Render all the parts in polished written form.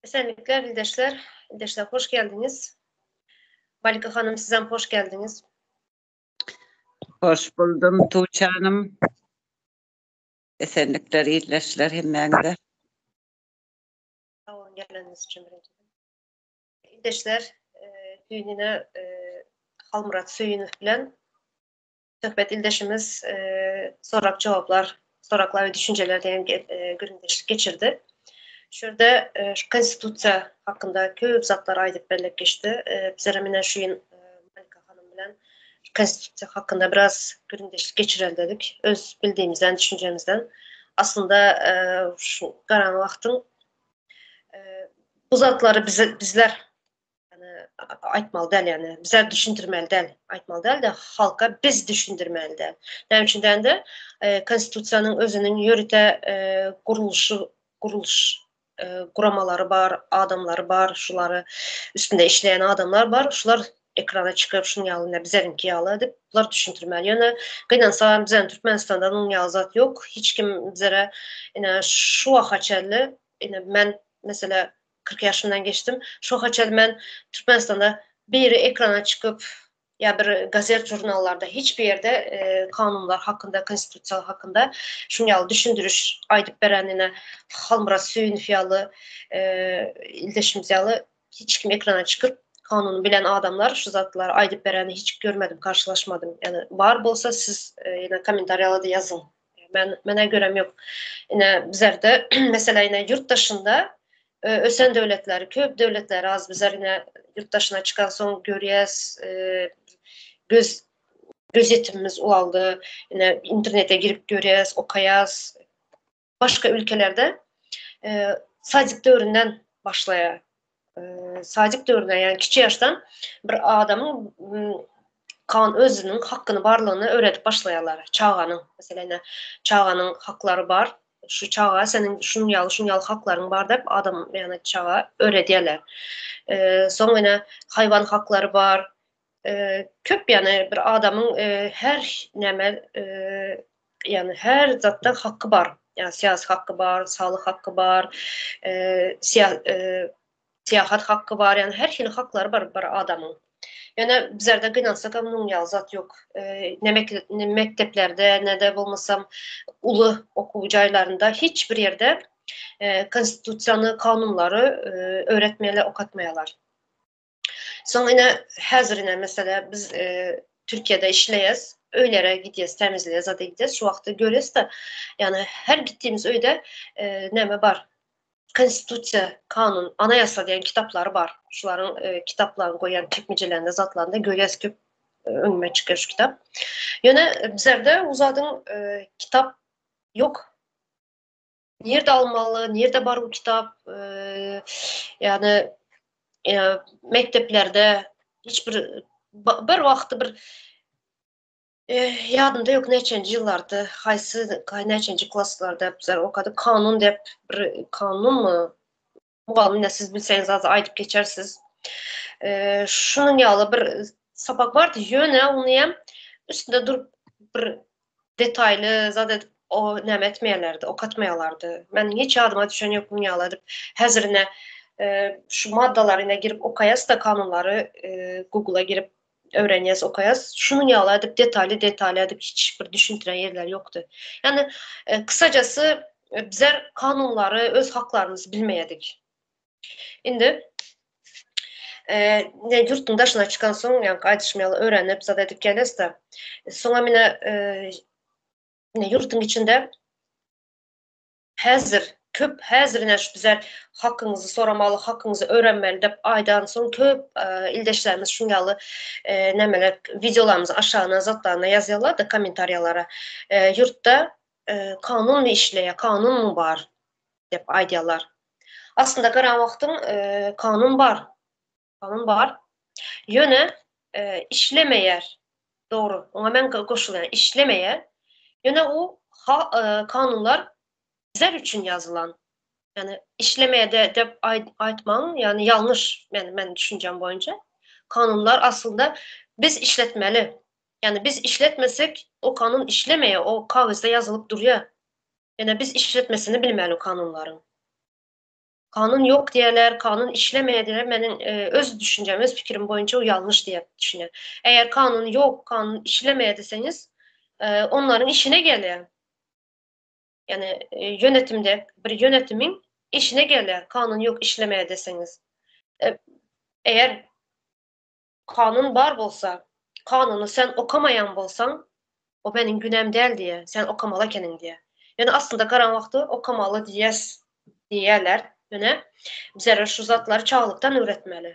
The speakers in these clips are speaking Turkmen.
Esenlikler ildeşler. İldeşler hoş geldiňiz. Malika hanım sizem hoş geldiňiz. Hoş buldum Tuğçe hanım. Esenlikler ildeşler hemmäňize. Sag boluň geleniňiz üçin birinjiden. Ildeşler, düýn ine Halmyrat Söýünow bilen söhbet ildeşimiz sorak-jogaplar, soraklar we düşünjeler diýen gürrüňdeşlik geçirdi. Şu ýerde şu konstitusiýa hakynda köp zatlar aýdyp belläp geçdi. Bizlerem ine şu ýyl Malika hanym bilen konstitusiýa hakynda biraz gürrüňdeşlik geçireli dedik. Öz bildiğimizden, düşünjemizden. Aslynda şu garan wagtyň bu zatlary bize bizler ýani aýtmaly däl ýani bizler düşündirmeli däl aýtmaly däl-de halka biz düşündirmeli däl. Näme üçin dände konstitusiýanyň özüniň ýörite gurluşy gurluş guramalary bar, adamlary bar, şulary üstünde işleýän adamlar bar. Şular ekrana çykyp şuň ýaly ine bizeriňki ýaly edip bular düşündirmeli. Ýöne gynansagam bizem Türkmenistanda muň ýaly zat ýok. Hiç kim bizlere ine şu waka çenli ine men mesele 40 ýaşymdan geçdim. Şu waka çenli men Türkmenistanda biri ekrana çykyp ýa bir gazet žurnallarda hiç bir ýerde kanunlar hakynda, konstitusiýa hakynda şuň ýaly düşündiriş aýdyp beren ine Halmyrat Söýünow ýaly ildeşimiz ýaly hiç kim ekrana çykyp kanuny bilen adamlar şu zatlary aýdyp bereni hiç görmedim, karşylaşmadym. Ýani bar bolsa siz ýene kommentariýalarda ýazyň. Men menä görem ýok. Ine bizlerde mesela ine ýurt daşynda ösen döwletler, köp döwletler az bizler ine ýurt daşyna çykan soň görýäs, göz gözýetimimiz ulaldy. Ine internete girip görýäs, okaýas. Başga ülkelerde sadik döwründen başlaýar. Sadik döwründen, ýagny kiçi ýaşdan bir adamyň kan özüniň hakyny barlygyny öwredip başlaýarlar. Çaganyň, meselem, ine, çaganyň haklary bar. Şu çaga seniň şunuň ýaly, şunuň ýaly haklaryň bar diýip, adam, ýagny çaga öwredýärler. Soň ine haýwan haklary bar. Köp ýagny bir adamyň her näme ýagny her zatda haky bar. Ýagny syýasy haky bar, saglyk haky bar, syýahat haky bar, ýagny her hili haklary bar bir adamyň. Ýöne bizlerde gynansakam munuň ýaly zat ýok. Ne ne mekdeplerde, ne-de bolmasam uly okuw jaýlarynda hiç bir ýerde konstitusiýany, kanunlary öwretmeýärler, okatmaýarlar. Soň ine häzir ine mesela biz Türkiýede işleýäs, öýlere gidýäs, tämizleýäs, zat edýäs. Şu wagtda görýäs-de, ýagny her gitdiğimiz öýde näme bar? Konstitusiýa, kanun, anayasa diýen kitaplary bar. Şularyň kitaplaryny goýan çekmejelerinde, zatlarynda görýäs köp öňüme çykýar şu kitap. Ýöne bizlerde o zadyň kitap ýok. Nirde almaly, nirde bar bu kitap? Ýagny mekdeplerde hiç bir bir wagty bir ýadymda ýok näçenji ýyllarda, haýsy näçenji klaslarda bizler okadyk, kanun diýip bir kanunmy? Mugallym ine siz bilseňiz az aýdyp geçersiz. Şunuň ýaly bir sapak bardy, ýöne ony hem üstünde durup bir detaýly zat edip o näme etmeýärlerdi, okatmaýarlardy. Men hiç ýadyma düşen ýok muny ýaly edip. Häzir ine şu maddalary ine girip okaýas-da kanunlary Google-a girip öwrenýäs, okaýas. Şunuň ýaly edip detaýly detaýly edip hiç bir düşündiren ýerleri ýokdy. Ýagny kysajasy bizler kanunlary, öz haklarymyzy bilmeýärdik. Indi ne ýurtduň daşyna çykansoň, ýaňky aýdyşym ýaly öwrenip, zat edip gelesde. Soňam ine ine ýurtduň içinde häzir köp häzir ine şu bizler hakyňyzy soramaly, hakyňyzy öwrenmeli diýip aýdansoň köp ildeşlerimiz şuň ýaly nämeler wideolarymyzyň aşagyna zatlaryna ýazýarlar-da kommentariýalara. Ýurtda kanunmy işleýär, kanunmy bar diýip aýdýarlar. Aslynda garan wagtyň kanun bar. Kanun bar. Ýöne işlemeýär. Dogry, oňa men goşulýan. Işlemeýär. Ýöne o kanunlar bizler üçin ýazylan. Ýani işlemeýär diýip aýtmaň, ýani ýalňyş men men düşünjem boýunça. Kanunlar aslynda biz işletmeli. Ýani biz işletmesek o kanun işlemeýär, o kagyzda ýazylyp durýar. Ýöne biz işletmesini bilmeli kanunlaryň. Kanun ýok diýýärler, kanun işlemeýär diýýärler. Meniň öz düşünjem, öz pikirim boýunça o ýalňyş diýip düşünýän. Eger kanun ýok, kanun işlemeýär diýseňiz, onlaryň işine gelýär. Ýagny ýönetimde bir ýönetimiň işine gelýär, kanun ýok, işlemeýär diýseňiz. Eger Kanun bar bolsa, kanuny sen okamaýan bolsaň, o meniň günäm däl diýýär, sen okamaly ekeniň diýýär. Ýöne aslynda garan wagty okamaly diýýäs diýýärler. Ýöne bizlere şu zatlary çagalykdan öwretmeli.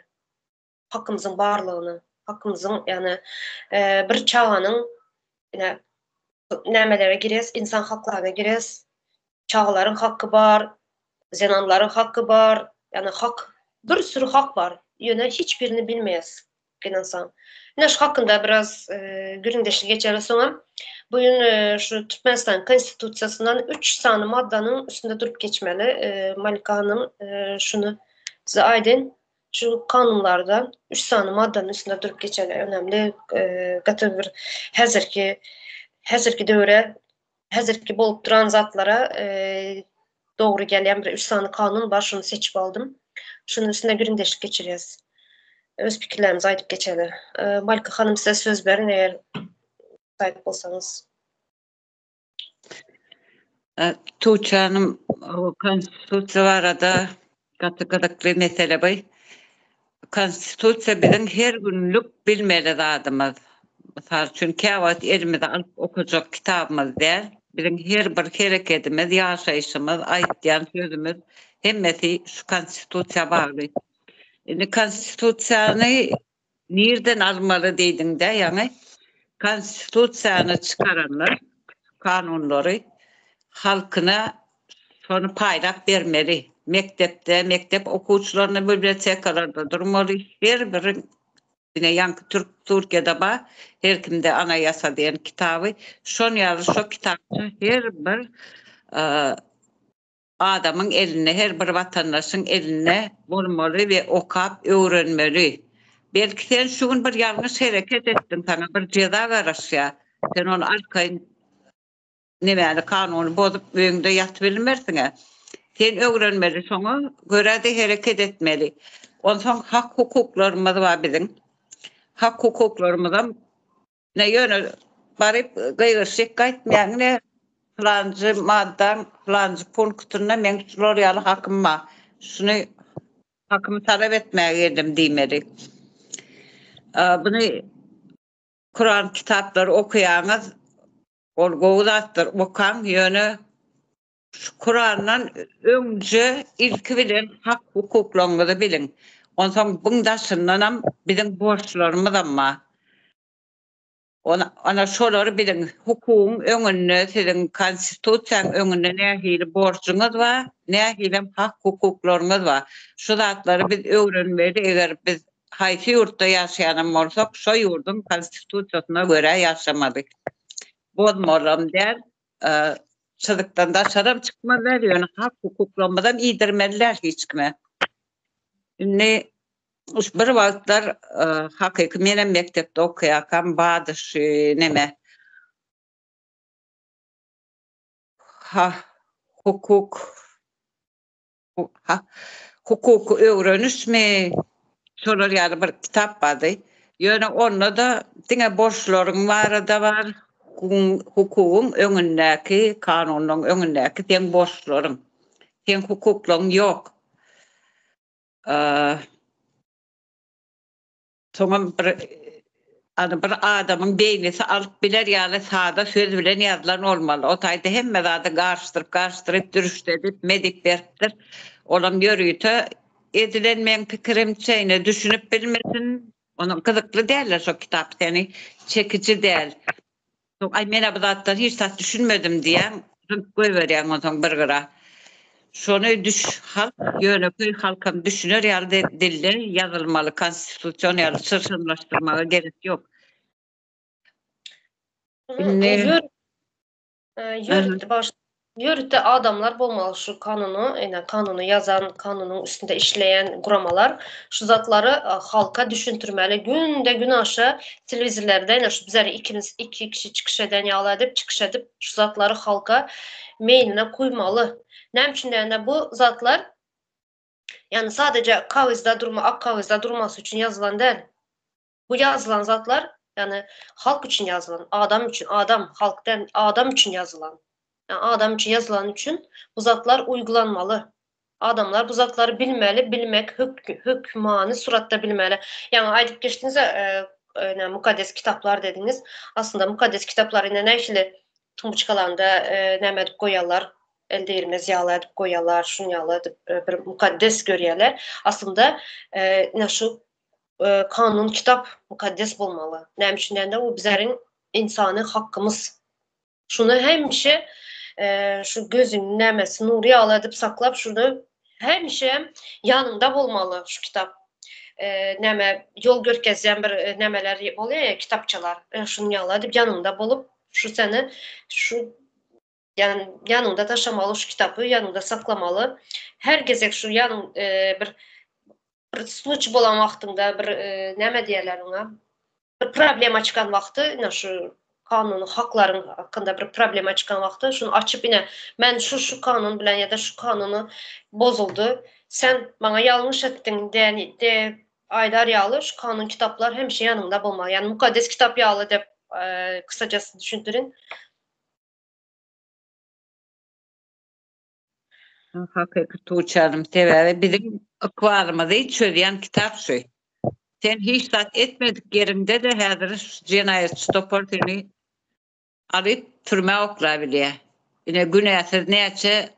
Hakymyzyň barlygyny, hakymyzyň ýagny bir çaganyň ine nämelere girýäs, insan haklaryna girýäs. Çagalaryň haky bar, zenanlaryň haky bar, ýagny hak, bir sürü hak bar. Ýöne hiç birini bilmeýäs gynansaň. Ine şu hakynda biraz gürrüňdeşlik geçeris soňam. Bu gün şu Türkmenistan Konstitusiýasyndan üç sany maddanyň üstünde durup geçmeli. Malika hanym şuny size aýdyn. Şu kanunlarda üç sany maddanyň üstünde durup geçeli önemli gaty bir häzirki häzirki döwre häzirki bolup duran zatlara dogry gelýän bir üç sany kanun bar şuny seçip aldym. Şunuň üstünde gürrüňdeşlik geçirýäs. Öz pikirlerimizi aýdyp geçeli. Malika hanym size söz berin eger müsait bolsaňyz. Tuğçe hanım, o konstitusiýa barada gaty gyzykly mesele bu. Konstitusiýa biziň her günlük bilmeli zadymyz. Mysal üçin, käwagt elimize alyp okajak kitabymyz däl. Biziň her bir herekedimiz, ýaşaýşymyz, aýtýan sözümiz hemmesi şu konstitusiýa bagly. Indi konstitusiýany Nirden almaly diýdiňdä ýaňy konstitusiýany çykaranlar kanunlary halkyna şony paýlap bermeli mekdepde mekdep okuwçylaryna bibliotekalarda durmaly her bir ine ýaňky türk türkiýede bar her kimde anaýasa diýen kitaby şon ýaly şo kitapça her bir Adamyň elinde, her bir watandaşyň elinde bolmaly we okap öwrenmeli. Belki sen şu gün bir ýalňyş hereket etdiň, saňa bir jeza garaşýar. Sen ony arkaýyn nemäni kanuny bozup öýüňde ýatybilmersiň-ä. Sen öwrenmeli, şoňa görä-de hereket etmeli. Onsoň hak-hukuklarymyz bar biziň. Hak-hukuklarymyzam Ne ýöne baryp gygyryşyp gaýtmaýaň ne pylanjy maddaň pylanjy punktynda meň şular ýaly hakym bar. Şuny hakymy talap etmäge geldim diýmeli. Buny Kuran kitaplary okaýaňyz ol gowy zatdyr okaň ýöne şu Kurandan öňje ilki bilen hak hukuklaryňyzy biliň. Onsoň buň daşyndanam biziň borçlarymyzam bar. Ana şolary biliň. Hukugyň öňünde siziň konstitusiýaň öňünde nähili borjuňyz bar, nähilem hak hukuklaryňyz bar. Şu zatlary biz öwrenmeli eger biz haýsy ýurtda ýaşaýanam bolsak şo ýurduň konstitusiýasyna görä ýaşamaly. Bozmalam däl, çyzykdan daşaram çykmaly däl, ýöne hak hukuklarymyzam iýdirmeli däl hiç kime. Indi bir wagtlar hakyky menem mekdepde okaýarkam bardy şu neme ha hukuk Hukuky öwrenişmi, şolar ýaly bir kitap bardy. Ýöne onda-da diňe borçlaryň barada bar, hukugyň öňündäki, kanunyň öňündäki seň borçlaryň. Seň hukuklaryň ýok. Soňam bir Hany bir adamyň beýnisi alyp biler ýaly sada söz bilen ýazylan bolmaly. O taýda hemme zady garyşdyryp garyşdyryp dürüşdedip medip beripdir. Olam ýörite edilen meň pikirimçe ine düşünip bilmesin. Onuň gyzykly däldir şo kitap seni çekiji däl. Aý menä bu zatdan hiç zat düşünmedim diýýäň, zyňyp goýberýäň onsoň bir gyra. Şony düş halk ýönekeý halkam düşüner ýaly dilde ýazylmaly konstitusion ýaly çyrşamlaşdyrmaga gerek ýok. Indi Ýörite baş ýörite adamlar bolmaly şu kanuny, ine kanuny ýazan, kanunyň üstünde işleýän guramalar şu zatlary halka düşündirmeli. Günde günaşa telewizorlarda ine şu bizler ikimiz iki kişi çykyş eden ýaly edip çykyş edip şu zatlary halka meýline guýmaly. Näme üçin diýende bu zatlar. Ýagny sadeje kagyzda durma, ak kagyzda durmasy üçin ýazylan däl. Bu ýazylan zatlar, ýagny halk üçin ýazylan, adam üçin, adam, halk däl, adam üçin ýazylan. Ýagny adam üçin ýazylany üçin bu zatlar uýgulanmaly. Adamlar bu zatlary bilmeli, bilmek hökmany suratda bilmeli. Ýaňy aýdyp geçdiňiz-ä, näme mukaddes kitaplar dediňiz. Aslynda mukaddes kitaplar ine nähili tumbuçkalanda näme edip goýýarlar, el degirmez ýaly edip goýýarlar, şuny ýaly edip bir mukaddes görýärler. Aslynda ine şu kanun kitap mukaddes bolmaly. Näme üçin diýende bu bizleriň ynsany hakkymyz. Şuny hemişe şu gözüň nämesi nury ýaly edip saklap şuny hemişe ýanyňda bolmaly şu kitap. Näme ýol görkezýän bir nämeler bolýar ýa kitapçalar. Şuny ýaly edip ýanyňda bolup şu seni şu ýany ýanyňda taşlamaly şu kitapy ýanyňda saklamaly. Her gezek şu ýanyň bir bir sluçy bolan wagtyňda bir näme diýerler oňa bir problema çykan wagty ine şu kanuny haklaryň hakynda bir problema çykan wagty şuny açyp ine men şu şu kanun bilen ýa-da şu kanuny bozuldy sen maňa ýalňyş etdiň diýen de aýdar ýaly şu kanun kitaplar hemişe ýanyňda bolmaly ýagny mukaddes kitap ýaly dep kysajasy düşündirin. Hakyky Tuğçe sebäbi biziň ykbalymyzy çözýän kitap şu. Sen hiç zat etmedik ýeriňde-de häzir jenaýatçy topar seni alyp türmä oklabilýär. Ine günäsiz näçe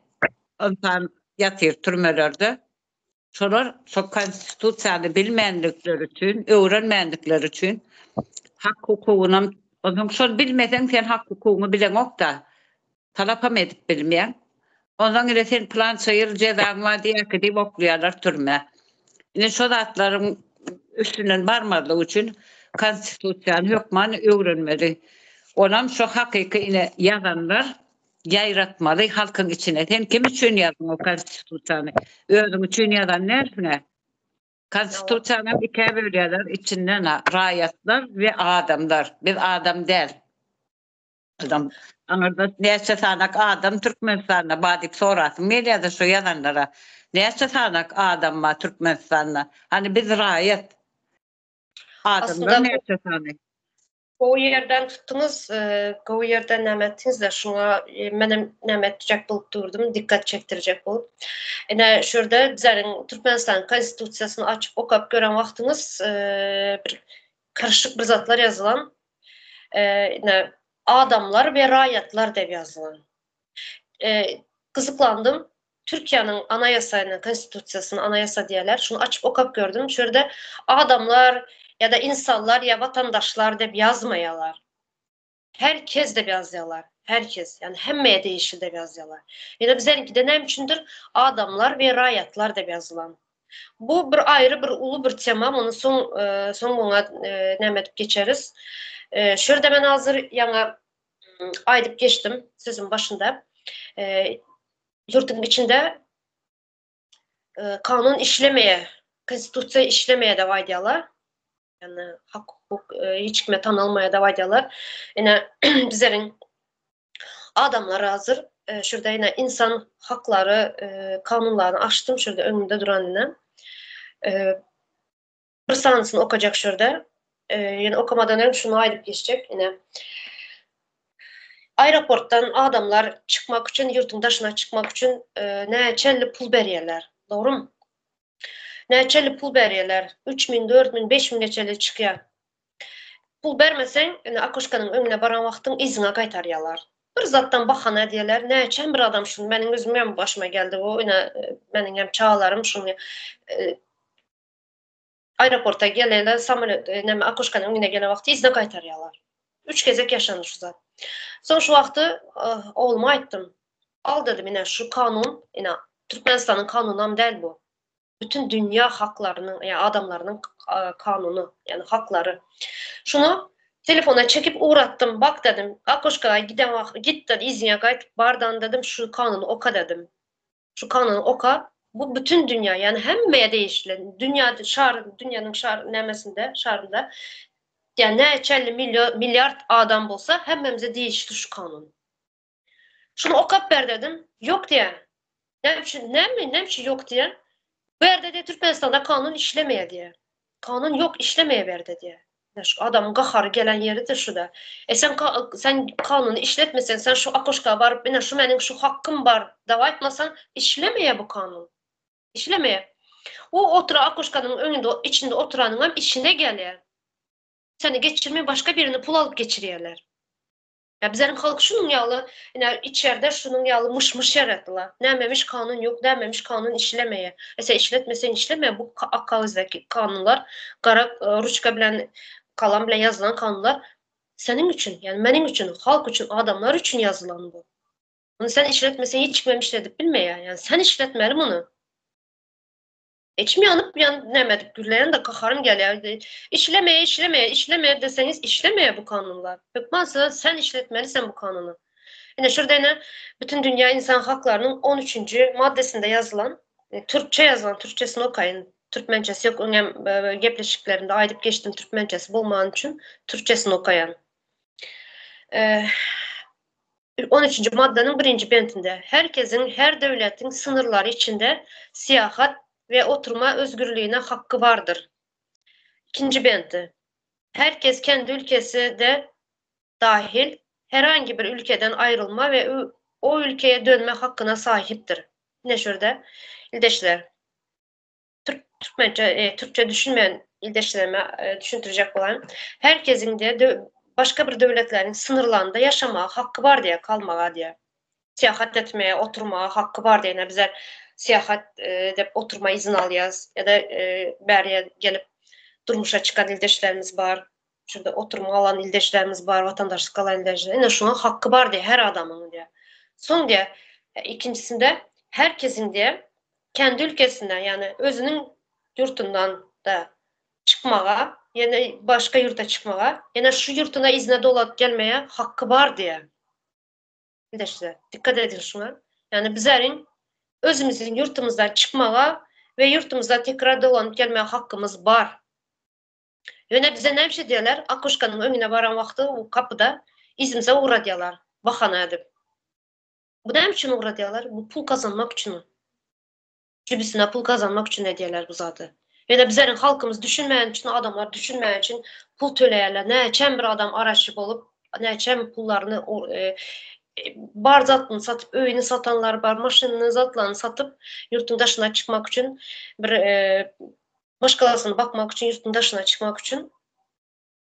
ynsan ýatyr türmelerde. Şolar şo konstitusiýany bilmänlikleri üçin, öwrenmänlikleri üçin hak hukugynam onsoň şol bilmeseň sen hak hukugyňy bileňok-da. Talapam edip bilmeýäň. Onsoň ine sen pylança ýyl jezaň bar diýäki diýip oklaýarlar türmä. Ine şo zatlaryň üstünden barmazlyk üçin konstitusiýany hökman öwrenmeli. Onam şo hakyky ine ýazanlar ýaýratmaly halkyň içine. Sen kim üçin ýazdyň o konstitusiýany? Özüň üçin ýazan dälsiň-ä. Konstitusiýanam ikä bölýärler, içinden raýatlar we adamlar. Biz adam däl. Adam aňyrda näçe sanak adam Türkmenistanda bar diýip sorasym gelýärdi şu ýazanlara. Näçe sanak adam bar Türkmenistanda? Hany biz raýat. Adamlar näçe sany? Gowy ýerden tutduňyz, gowy ýerden näme etdiňiz-de, şuňa menem näme etjek bolup durdum, dikkat çekdirjek bolup. Ine, şu ýerde bizleriň Türkmenistanyň Konstitusiýasyny açyp okap gören wagtyňyz bir karışyk bir zatlar ýazylan. Ine, adamlar we raýatlar diýip ýazylan. Gyzyklandym. Türkiýäniň anaýasaýyny, konstitusiýasyny anaýasa diýýärler. Şuny açyp okap gördüm. Şu ýerde adamlar ýa-da insanlar ýa watandaşlar diýip ýazmaýarlar. Her kes diýip ýazýarlar. Her kes, ýagny hemmäge degişli diýip ýazýarlar. Ýöne bizleriňkide näme üçindir adamlar we raýatlar diýip ýazylan. Bu bir aýry bir uly bir tema, muny soň soň muňa näme edip geçeris. Şu ýerde men hazir ýaňy aýdyp geçdim sözüň başynda. Ýurduň içinde kanun işlemeýär, konstitusiýa işlemeýär diýip aýdýarlar. Ýagny hak hukuk hiç kime tanalmaýar diýip aýdýarlar. Ine bizleriň adamlar hazir şurada ine insan haklary kanunlaryny açdym şurada öňümde duran ine. Bir sanysyny okajak şurada. Ýöne okamadan öň şuny aýdyp geçjek ine. Aeroportdan adamlar çykmak üçin, ýurduň daşyna çykmak üçin näçe pul berýärler. Dogrumy? Näçe pul berýärler? 3000, 4000, 5000 çenli çykýar. Pul bermeseň, ine akoşkanyň öňüne baran wagtyň yzyňa gaýtarýarlar. Bir zatdan bahana edýärler. Näçe bir adam şuny meniň özüm hem başyma geldi bu. Ine meniň hem çagalarym şuny Aeroporta gelende samolýot e, näme akoşkanyň öňüne gelen wagty yzyna gaýtarýarlar. Üç gezek ýaşandy şu zat. Soň şu wagty e, ogluma aýtdym. Al dedim ine şu kanun, ine Türkmenistanyň kanunam däl bu. Bütün dünýä haklarynyň, ýa adamlarynyň e, kanuny, ýagny haklary. Şunu telefona çekip ugratdym. Bak dedim, akoşka giden wagt git dedi, yzyňa gaýt, bardan dedim, şu kanuny oka dedim. Şu kanuny oka. Bu bütün dünýä, ýagny hemmeye degişli. Dünýä şar, dünýäniň şar nämesinde, şarynda ýa näçe milyon, milliard adam bolsa hemmemize degişli şu kanun. Şuny okap ber dedim. Ýok diýä. Näme üçin, näme, näme üçin ýok diýä? Bu ýerde diýýär Türkmenistanda kanun işlemeýär diýýär. Kanun ýok işlemeýär bu ýerde diýýär. Ine şu adamyň gahary gelen ýeri-de şuda. E sen sen kanuny işletmeseň, sen şu okoşka baryp ine şu meniň şu hakkym bar dep aýtmasaň işlemeýär bu kanun. Işlemeýär. O otura okoşkanyň öňünde içinde oturanyňam işine gelýär. Seni geçirmän başga birini pul alyp geçirýärler. Ýa bizleriň halk şunuň ýaly ine içerde şunuň ýaly myş-myş ýaratdylar. Nämemiş kanun ýok, nämemiş kanun işlemeýär. E sen işletmeseň işlemeýär bu ak kagyzdaky kanunlar, gara ruçka bilen kalam bilen ýazylan kanunlar seniň üçin, ýagny meniň üçin, halk üçin, adamlar üçin ýazylan bu. Muny sen işletmeseň hiç kimem işledip bilmeýär. Ýagny sen işletmeli muny. İçim ýanyp ýan näme edip gürleýän-de gaharym gelýär. Işlemeýär, işlemeýär, işlemeýär deseňiz işlemeýär bu kanunlar. Hökman size sen işletmeli sen bu kanuny. Ine şurada ine bütün dünýä insan haklarynyň on üçünji maddesinde ýazylan, türkçe ýazylan, türkçesini okaýyn. Türkmençesi ýok, öňem gepleşiklerimde aýdyp geçdim türkmençesi bolmany üçin türkçesini okaýan. On üçünji maddanyň birinji bentinde, Herkesiň her döwletiň synyrlary içinde syýahat we oturma özgürligine hakky bardyr. Ikinji benti, Herkes kendi ülkesi-de dahil herhangi bir ülkeden aýrylma we o ülkeye dönme hakkyna sahipdir. Ine şurada ildeşler. Türk türkmençe türkçe düşünmeýän ildeşlerime düşündirjek bolaýyn. Herkesiň de başga bir döwletleriň synyrlarynda ýaşamaga haky bar diýýär, kalmaga diýýär. Syýahat etmäge, oturmaga haky bar diýýär. Ine bizler syýahat edip oturma izin alýas ýa-da bäriýe gelip durmuşa çykan ildeşlerimiz bar. Şurada oturma alan ildeşlerimiz bar, watandaşlyk alan ildeşler. Ine şuňa haky bar diýýär her adamyň diýýär. Soň diýýär, ikinjisinde herkesiň diýýär kendi ülkesinden, ýagny özüniň ýurtundan da çykmaga, ýene başga ýurta çykmaga, ýene şu ýurtuna yzyna dolanyp gelmeye haky bar diýýär. Ildeşler, dikkat ediň şuňa. Ýagny bizleriň özümiziň ýurtumyzdan çykmaga we ýurtumyza tekrar dolanyp gelmeye hakkymyz bar. Ýöne bize näme şey diýýärler, okuşkanyň öňüne baran wagty kapyda yzymyza ugradýarlar, bahana edip. Bu näme üçin ugradýarlar? Bu pul gazanmak üçin. Jübüsine pul gazanmak üçin edýärler bu zady. Ýöne bizleriň halkymyz düşünmeýän üçin, adamlar düşünmeýän üçin pul töleýärler. Näçem bir adam araçy bolup, näçem pullaryny e, bar zadyny satyp, öýüni satanlar bar, maşynyny, zatlaryny satyp, ýurtuň daşyna çykmak üçin bir e, maşgalasyny bakmak üçin ýurtuň daşyna çykmak üçin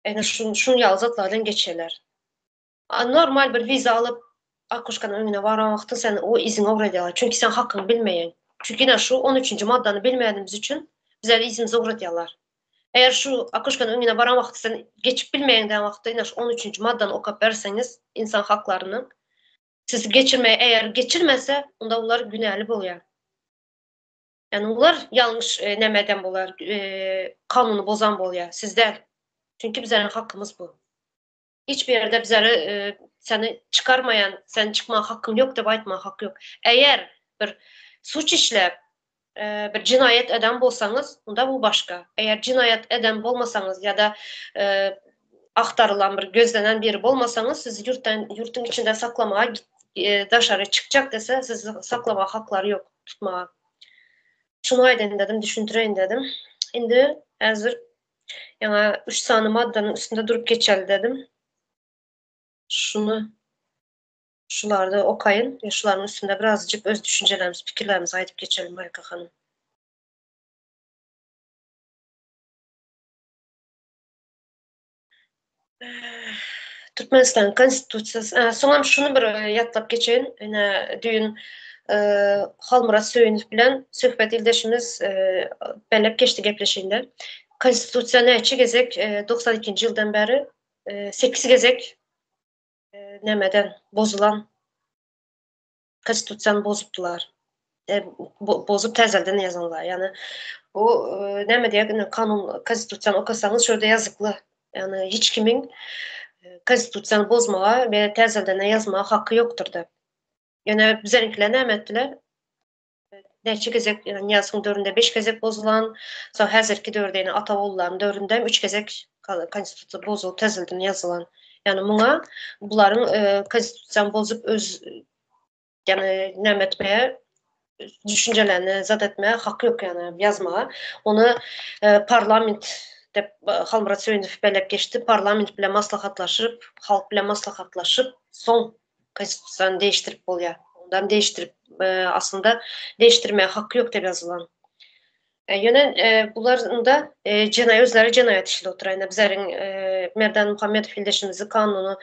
ene şun şun ýaly zatlardan geçýärler. Normal bir wiza alyp akuşkanyň öňüne baran wagtyň sen o iziňe ugradýarlar. Çünki sen hakyňy bilmeýäň. Çünki ine şu on üçünji maddany bilmeýänimiz üçin bizleri yzymyza ugradýarlar. Eger şu akuşkanyň öňüne baran wagty sen geçip bilmeýäň diýen wagtda ine şu on üçünji maddany okap berseňiz insan haklarynyň sizi geçirmeye eger geçirmese onda olar günäli bolýar. Ýagny olar ýalňyş e, näme eden bolar, e, kanuny bozan bolýar. Siz däl. Çünki bizleriň hakymyz bu. Hiç bir ýerde bizleri e, seni çykarmaýan, sen çykma hakyň ýok diýip aýtma haky ýok. Eger bir suç işläp, e, bir jinaýat eden bolsaňyz, onda bu başga. Eger jinaýat eden bolmasaňyz ýa-da e, agtarylan bir gözlenen biri bolmasaňyz, sizi ýurtdan ýurtuň içinde saklamaga e, daşary çykjak dese, sizi saklamaga haklary ýok, tutmaga. Şuny aýdaýyn dedim, düşündireýin dedim. Indi häzir Ýaňa üç sany maddanyň üstünde durup geçeli dedim. Şuny şularda okaýyn we şularyň üstünde birazjyk öz düşünjelerimizi, pikirlerimizi aýdyp geçelim Maýka hanym. Türkmenistan Konstitusiýasy, soňam şuny bir ýatlap geçeýin. Ine düýn Halmyrat Söýünow bilen söhbet ildeşimiz belläp geçdi gepleşiginde. Konstitusiýa näçe gezek 92-nji ýyldan bäri 8 gezek nämeden bozulan Konstitusiýany bozupdylar. E, bozup täzelden ýazanlar. Ýagny bu e, näme diýek, ine kanun konstitusiýany okasaňyz şurada ýazykly. Ýagny hiç kimiň e, konstitusiýany bozmaga we täzelden ýazmaga haky ýokdur diýip. Ýöne bizleriňkiler näme etdiler? Näçe gezek, ýagny Nyýazowyň döwründe 5 gezek bozulan, soň häzirki döwürde ýene Ataogullaryň döwründe 3 gezek konstitusiýa bozulyp täzelden ýazylan. Ýagny muňa bularyň e, konstitusiýany bozup öz ýagny näme etmeye? düşünjelerini zat etmäge haky ýok ýagny ýazmaga. Ony parlament diýip Halmyrat Söýünow belläp geçdi. Parlament bilen maslahatlaşyp, halk bilen maslahatlaşyp, soň konstitusiýany değiştirip bolýar. Ondan değiştirip aslynda değiştirmäge haky ýok diýip ýazylan. Ýöne bular unda jenaýat özleri jenaýat işli oturar. Indi bizleriň Merdan Muhammedow ildeşimizi kanuny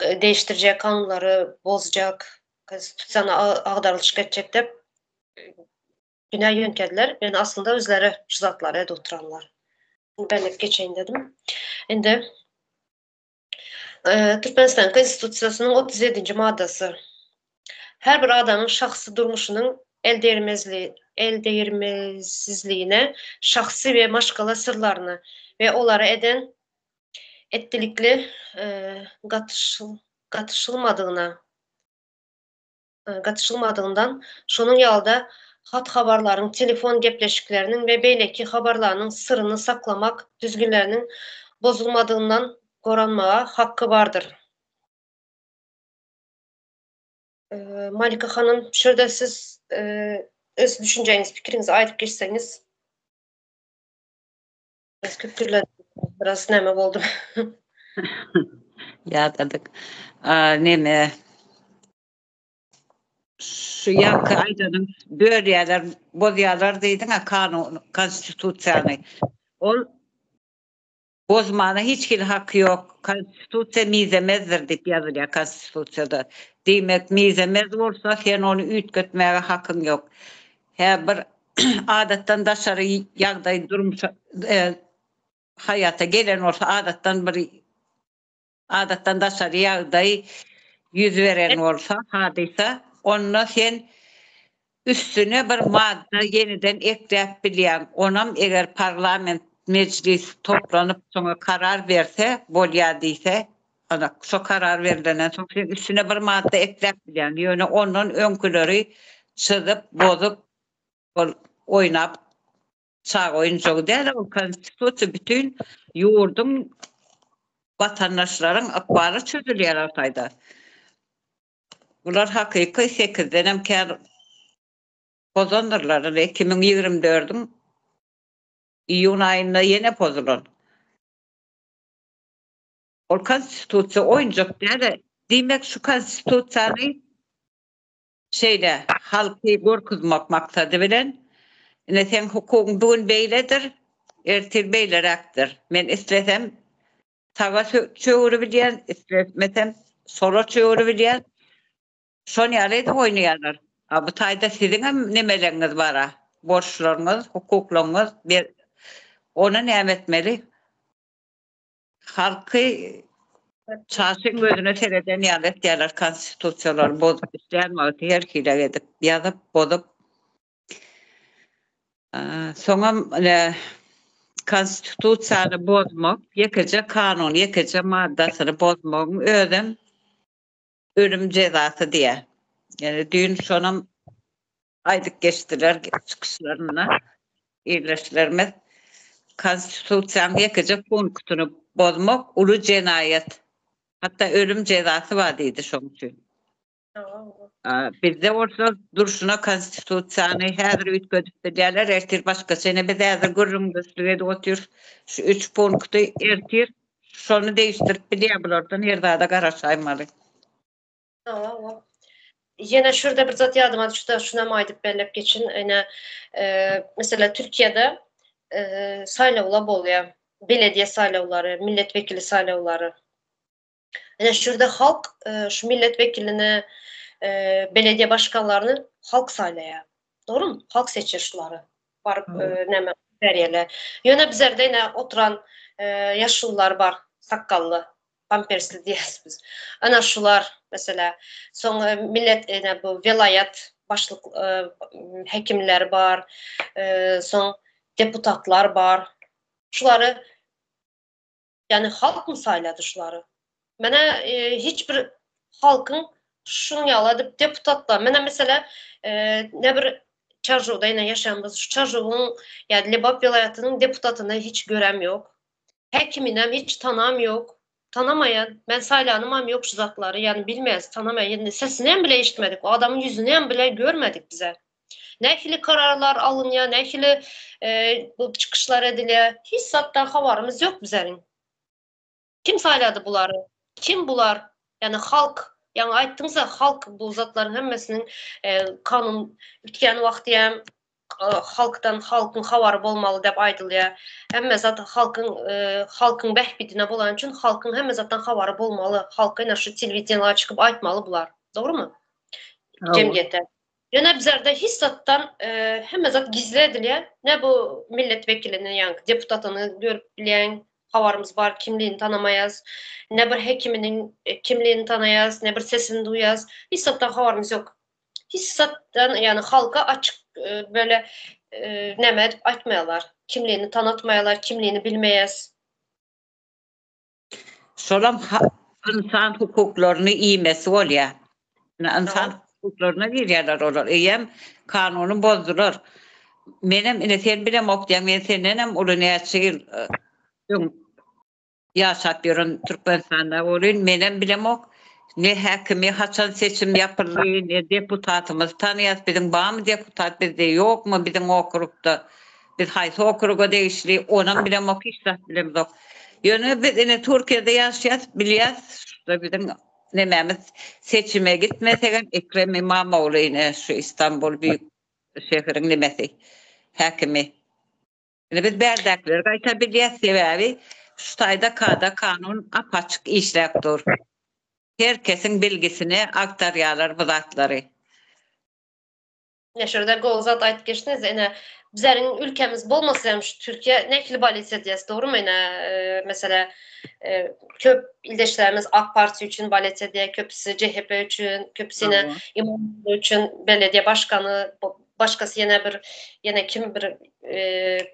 değiştirjek, kanunlary bozjak, konstitusiýany agdarylyşyk etjek diýip günä ýöňkediler. Ýöne aslynda özleri şu zatlary edip oturanlar. Belläp geçeýin dedim. Indi Türkmenistan Konstitusiýasynyň 37-nji maddasy. Her bir adamyň şahsy durmuşynyň eldegirmezligine, şahsy we maşgala syrlaryna we olara eden etdilikli gatyşylmadygyna gatyşylmadygyndan, şonuň ýaly-da hat-habarlaryň, telefon gepleşikleriniň we beýleki habarlarynyň syryny saklamak düzgünleriniň bozulmadygyndan goranmaga haky bardyr. Malika hanym, şu ýerde siz öz düşünjeňizi, pikiriňizi aýdyp geçseňiz. Biraz köp gürledim, biraz näme boldum. Ýadadyk. Neme şu ýaňky aýdanyň bölýärler, bozýarlar diýdiň-ä kanun, konstitusiýany. Ol bozmana hiç hili haky ýok. Konstitusiýa mizemezdir diýip ýazylýar konstitusiýada. Diýmek, mizemez bolsa sen ony üýtgetmäge hakyň ýok. Hä bir adatdan daşary ýagdaý durmuşa haýata gelen bolsa adatdan bir adatdan daşary ýagdaý ýüz beren bolsa hadysa onda sen üstüne bir madda ýeneden ekläp bilýäň onam eger parlament mejlis toplanyp şoňa karar berse bolýa diýse ana şo karar berlenden soň sen üstüne bir madda ekläp bilýäň ýöne ondan öňküleri çyzyp bozup ol oýnap çaga oýunjagy däl ol konstitusiýa bütin ýurduň watandaşlaryň ykbaly çözülýär o taýda. Bular hakyky sekizdenem kän pozandyrlar. Indi 2024-iň iýun aýynda ýene pozulan. Ol konstitusiýa oýunjak däl. Diýmek şu konstitusiýany Şeýle, halky gorkuzmak maksady bilen, Ine, seň hukugyň bu gün beýledir, ertir beýleräkdir. Men islesem, saga çöwrübilýän, islemesem, sola çöwrübilýän. Şon ýaly edip oýnaýarlar. A bu taýda siziňem nemeleňiz bar-a, borçlaryňyz, hukuklaryňyz. Ony näme etmeli? Halky çaşyň gözüne sereden ýaly etýärler konstitusiýalary bozup islän wagty her hile edip ýazyp bozup soňam ine konstitusiýany bozmak ýekeje kanun ýekeje maddasyny bozmagyň özem ölüm jezasy diýýär. Ýöne düýn şonam aýdyp geçdiler çykyşlarynda ildeşlerimiz. Konstitusiýanyň ýekeje punktyny bozmak uly jenaýat. Hatda ölüm jezasy bar diýdi şoň üçin. Bizde bolsa durşuna konstitusiýany häzir üýtgedip bilýärler, ertir başgaça. Ine biz häzir gürrüňdeşlik edip otyrys. Şu üç punkty ertir Şony degişdirip bilýär bulardan her zada garaşaýmaly. Hawa. Ýene şurada bir zat ýadyma düşdi, şunam aýdyp belläp geçin. Ine, mesela Türkiýede saýlawlar bolýar. Belediýe saýlawlary, milletvekili saýlawlary. Ine şurada halk şu milletvekilini, belediýe başkanlaryny halk saýlaýar. Dogrumy? Halk seçýär şulary. Baryp näme berýärler. Ýöne bizlerde ine oturan ýaşulular bar, sakgally, pampersli diýýäs biz. Ana şular mesela. Soň millet ine bu welaýat başlyk hekimleri bar, soň deputatlar bar. Şulary Ýagny halkmy saýlady şulary? Menä hiç bir halkyň şuň ýaly edip deputatlar, menä meselä ne bir Çarjowda ýene ýaşaýan şu Çarjowyň ýa Lebap welaýatynyň deputatyny hiç görem ýok. Häkiminem hiç tanam ýok. Tanamaýan, men saýlanymam ýok şu zatlary, ýagny bilmeýäs, tanamaýan, ýagny sesinem bile eşitmedik, o adamyň ýüzünem bile görmedik bize. Nähili kararlar alynýar, nähili bu çykyşlar edilýär, hiç zatdan habarymyz ýok bizleriň. Kim saýlady bulary? Kim bular? Ýagny halk, ýaňy aýtdyňyza halk bu zatlaryň hemmesiniň kanun bitýän wagty hem halkdan halkyň habary bolmaly diýip aýdylýar. Hemme zat halkyň halkyň bähbidine bolany üçin halkyň hemme zatdan habary bolmaly. Halka ine şu telewideniýa çykyp aýtmaly bular. Dogrymy? Jemgyýete. Ýöne bizlerde hiç zatdan hemme zat gizli edilýär. Ne bu millet wekilini, ýagny deputatyny görüp bilýäň, habarymyz bar, kimligini tanamaýas. Ne bir hekiminiň kimligini tanaýas, ne bir sesini duýýas. Hiç zatdan habarymyz ýok. Hiç zatdan, ýagny halka açyk böyle näme edip aýtmaýarlar. Kimligini tanatmaýarlar, kimligini bilmeýäs. Şolam ynsan hukuklaryny iýmesi bolýar. Ynsan hukuklaryna girýärler olar. Eýýäm kanuny bozdular. Menem ine sen bilemok diýýäň, men sendenem uly näçe ýyl öň ýaşap ýören Türkmenistanda bolyn, menem bilemok. Ne häkimi haçan seçim ýapyldy, ne deputatymyzy tanaýas, biziň barmy deputat bizde, ýokmy biziň okrugda. Biz haýsy okruga degişli, onam bilemok, hiç zat bilemzok. Ýöne biz ine Türkiýede ýaşaýas, bilýäs, şurada biziň nemämiz seçime gitmesegem Ekrem Imamogly ine şu Istanbul büýük şäheriň nemesi, häkimi. Ine biz bärdäkileri gaýta bilýäs, sebäbi şu taýda kada kanun ap-açyk işläp dur. Her kesiň bilgisine agtarýarlar bu zatlary. Ine şurada gowy zat aýdyp geçdiňiz ine bizleriň ülkemiz bolmasa hem şu Türkiýe nähili bolesiýa diýýäs dogrymy ine meselä köp ildeşlerimiz AK partiýa üçin bolesiýa diýýär köpüsi CHP üçin köpüsi ine Imamoğlu üçin belediýe başkany başkasy ýene bir ýene kim bir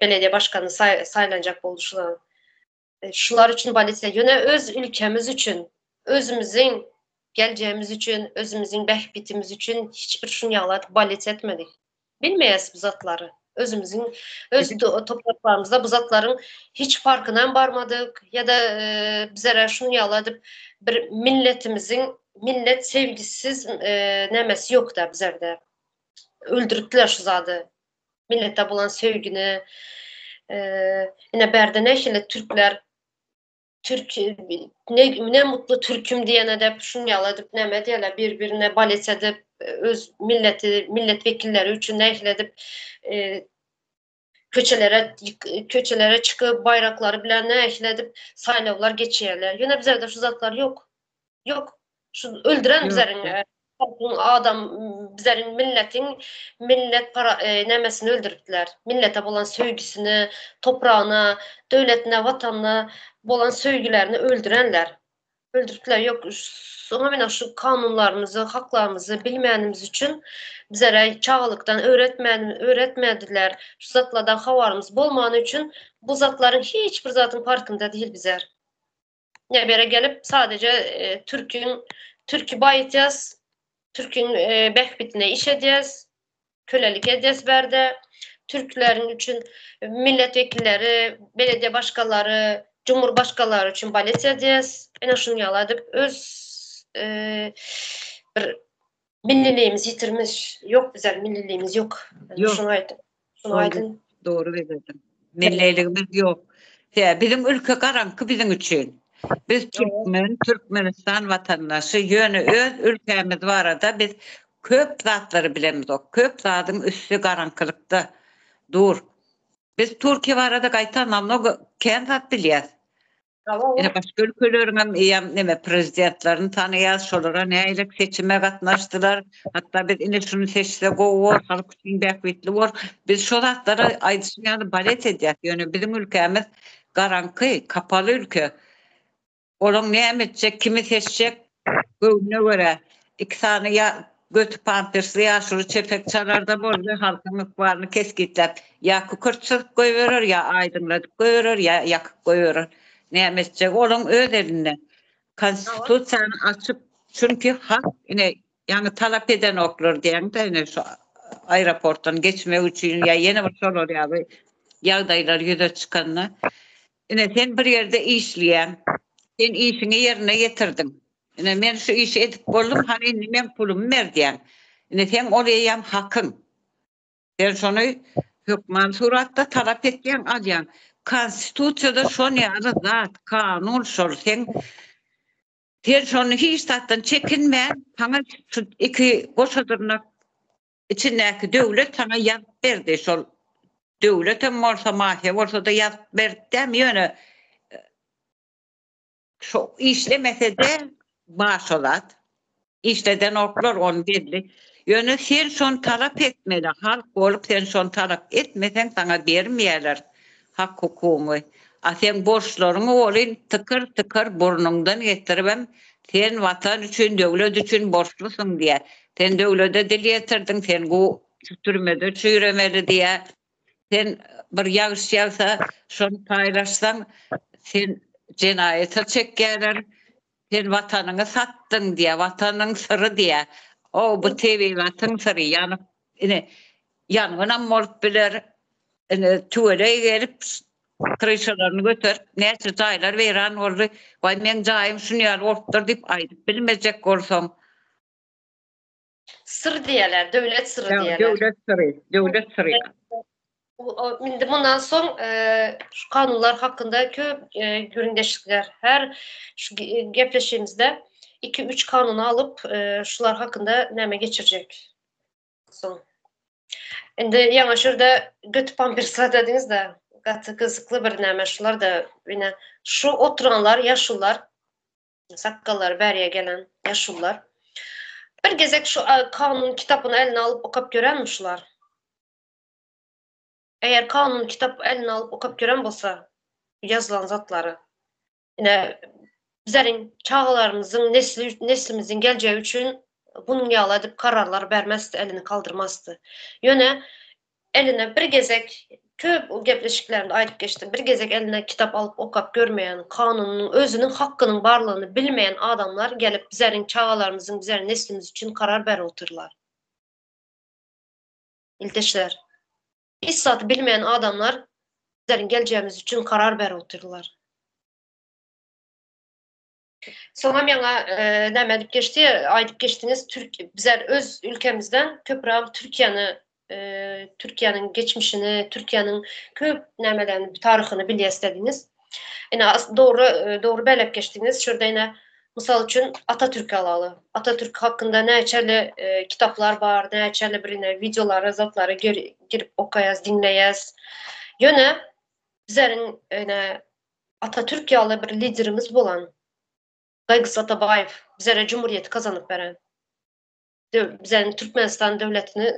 belediýe başkany saýlanjak boldy şular şular üçin bolesiýa ýöne öz ülkemiz üçin özümiziň Geljegimiz üçin, özümiziň bähbitimiz üçin hiç bir şuny ýaly balet etmedik. Bilmeýäs bu zatlary. Özümiziň öz topraklarymyzda bu zatlaryň hiç farkyna hem barmadyk ýa-da bizlere şuny ýaly edip bir milletimiziň millet sevgisiz nämesi ýok-da bizlerde. Öldüripdiler şu zady. Millete bolan söýgini. Ine bärde nähili türkler Türk ne, ne mutlu türküm diýene de şun ýaly edip näme edýärler bir-birine balet edip öz milleti milletvekilleri üçin nähili edip e, köçelere köçelere çykyp baýraklary bilen nähili edip saýlawlar geçýärler. Ýöne bizlerde şu zatlar ýok. Ýok. Şu öldüren bizleriň e, halkyň adam bizleriň milletiň millet para e, nämesini öldüripdiler. Millete bolan söýgüsini, topragyna, döwletine, watanyna bolan söýgülerini öldürenler. Öldüripdiler. Ýok, soňa men şu kanunlarymyzy, haklarymyzy bilmänimiz üçin bizlere çagalykdan öwretmän öwretmediler. Şu zatlardan habarymyz bolmany üçin bu zatlaryň hiç bir zadyň farkynda değil bizler. Nebere gelip sadece e, Türk'ün Türk'ü baýytýas, Türk'ün e, bähbitine iş edýäs, kölelik edýäs bärde. Türkleriň üçin milletvekilleri, belediye başkanlary, cumhurbaşkanlary üçin balet edýäs. Ene şuny ýaly edip öz e, bir milliligimizi ýitirmiş. Ýok bizler milliligimiz ýok. Ýok. Şuny aýdyň. Şuny aýdyň. Dogry belledin. Milliligimiz ýok. Sebäbi biziň ülke garaňky biziň üçin. Biz türkmen, Türkmenistan watandaşy, ýöne öz ülkämiz barada biz köp zatlary bilemizok. Köp zadyň üsti garaňkylykda dur. Biz Türkiýe barada gaýta namnogo kän zat bilýäs. Ine başga ülkeleriňem eýýäm neme prezidentlerini tanaýas, şolara nähili seçime gatnaşdylar. Hatda biz ine şuny seçse gowy bor, halk üçin bähbitli bor. Biz şo zatlara aýdyşyň ýaly balet edýäs. Ýöne biziň ülkämiz garaňky, kapaly ülke. Olaň näme etjek, kimi seçjek göwnüne görä. Iki sany ýa göti pampersli ýaşuly çepek çalarda boldy, halkyň ykbalyny kesgitläp, ýa kükürt çyzyp goýberer, ýa aýdyňladyp goýberer, ýa ýakyp goýberer. Näme etjegi olaň öz elinde. Konstitusiýany açyp, çünki halk ine ýaňy talap edenoklar diýäň-de ine şu aeroportdan geçmek üçin ýa ýene bir şolar ýaly ýagdaýlar ýüze çykanda ine sen bir ýerde işleýäň, sen işiňi ýerine ýetirdiň. Ine men şu işi edip boldum, hany indi meň pulumy ber diýýäň. Ine seň ol eýýäm hakyň. Sen şony hökman suratda talap etýäň, alýaň. Konstitusiýada şon ýaly zat, kanun şol. Sen sen şony hiç zatdan çekinmän, saňa şu iki goşa dyrnak içindäki döwlet saňa ýazyp berdi. Şol döwletem bolsa, mafiýa bolsa-da ýazyp berdi dämi? Ýöne Şo işlemesede bar şo zat. Işledenoklar ony belli. Ýöne sen şony talap etmeli. Halk bolup sen şony talap etmeseň saňa bermeýärler hak hukugyňy. A seň borçlaryňy welin tykyr tykyr burnuňdan getiribem sen watan üçin döwlet üçin borçlusyň diýýär. Sen döwlede dil ýetirdiň sen gu türmede çüýremeli diýýär. Sen bir ýagyş ýagsa, şony paýlaşsaň, sen jenaýata çekýärler. Sen watanyňy satdyň diýýär, watanyň syry diýýär. O bu tebigatyň syry, ýanyp, ine, ýangynam bolup biler. Ine, tüweleý gelip, kryşalaryny göterip, näçe jaýlar weýran boldy. Waý, meň jaýym şuny ýaly bolupdyr diýip aýdyp bilmejek bolsaň. Syr diýerler, döwlet syry diýerler. Döwlet syry, döwlet syry. Indi mundan soň şu kanunlar hakynda köp gürrüňdeşlikler her şu gepleşigimizde 2-3 kanuny alyp şular hakynda näme geçirjek. Soň. Indi ýaňa şurda göt pampersler dediňiz-de, gaty gyzykly bir näme şular-da ine şu oturanlar ýaşular Sakgallary bäriýe gelen ýaşulular. Bir gezek şu kanun kitapyny eline alyp okap görenmi şular? Eger kanun kitap eline alyp okap gören bolsa, ýazylan zatlary. Ine, bizleriň çagalarymyzyň nesli, neslimiziň geljegi üçin bunuň ýaly edip kararlar bermezdi, elini kaldyrmazdy. Ýöne Eline bir gezek, köp gepleşiklerimde aýdyp geçdim, bir gezek eline kitap alyp okap görmeýän, kanunyň, özüniň hakkynyň barlygyny bilmeýän adamlar gelip bizeriň çagalarymyzyň, bizeriň neslimiz üçin karar berip otyrlar. Ildeşler, hiç zady bilmeýän adamlar bizeriň geljegimiz üçin karar berip otyrlar. Soňam ýaňa näme edip geçdi, aýdyp geçdiňiz, türk bizler öz ülkemizden köpräk Türkiýäni, Türkiýäniň geçmişini, Türkiýäniň köp nämelerini, taryhyny bilýäs dediňiz. Ine dogry, dogry belläp geçdiňiz. Şurada ine mysal üçin Atatürki alaly. Atatürk hakynda näçeli kitaplar bar, näçeli bir ine wideolary, zatlary girip okaýas, diňleýäs. Ýöne bizleriň ine Atatürk ýaly bir liderimiz bolan Gaýgysyz Atabaýew bizlere Cumhuriyeti gazanyp beren, bizleriň Türkmenistan döwletini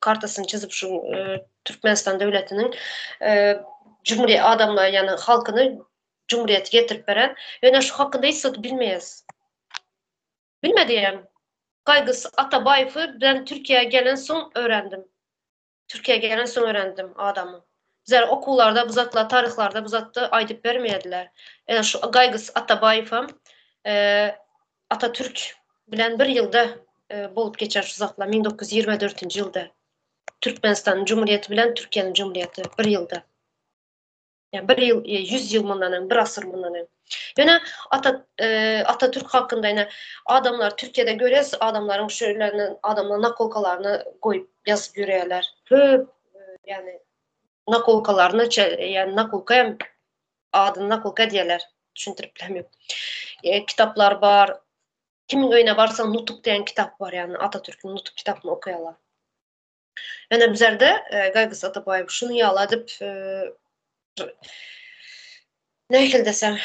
kartasyny çyzyp şu Türkmenistan döwletiniň Cumhuriyet adamlar ýagny halkyny Cumhuriyeti getirip beren. Ýöne şu hakynda hiç zat bilmeýäs. Bilmediýem. Gaýgysyz Atabaýewi ben Türkiýä gelen soň öwrendim. Türkiýä gelen soň öwrendim adamy. Bizler okuwlarda bu zatlar taryhlarda bu zatdy aýdyp bermeýärdiler. Ene şu Gaýgysyz Atabaýewem Atatürk bilen bir ýylda bolup geçen şu zatlar 1924-nji ýylda. Türkmenistanyň Cumhuriyeti bilen Türkiýäniň Cumhuriyeti bir ýylda. Ýa bir ýyl, 100 ýyl mundan öň, bir asyr mundan öň. Ýöne Ata Atatürk hakynda ýene adamlar Türkiýede görýäs, adamlaryň şöýlerini, adamlar nakolkalaryny goýup ýazyp ýörýärler. Köp ýagny nakolkalaryny, ýagny nakolka hem adyny nakolka diýerler. Düşündirip bilemok. Kitaplar bar. Kimiň öýüne barsaň Nutuk diýen kitap bar, ýagny Atatürküň Nutuk kitabyny okaýarlar. Ýöne bizlerde Gaýgysyz Atabaýew şuny ýaly edip nähili desem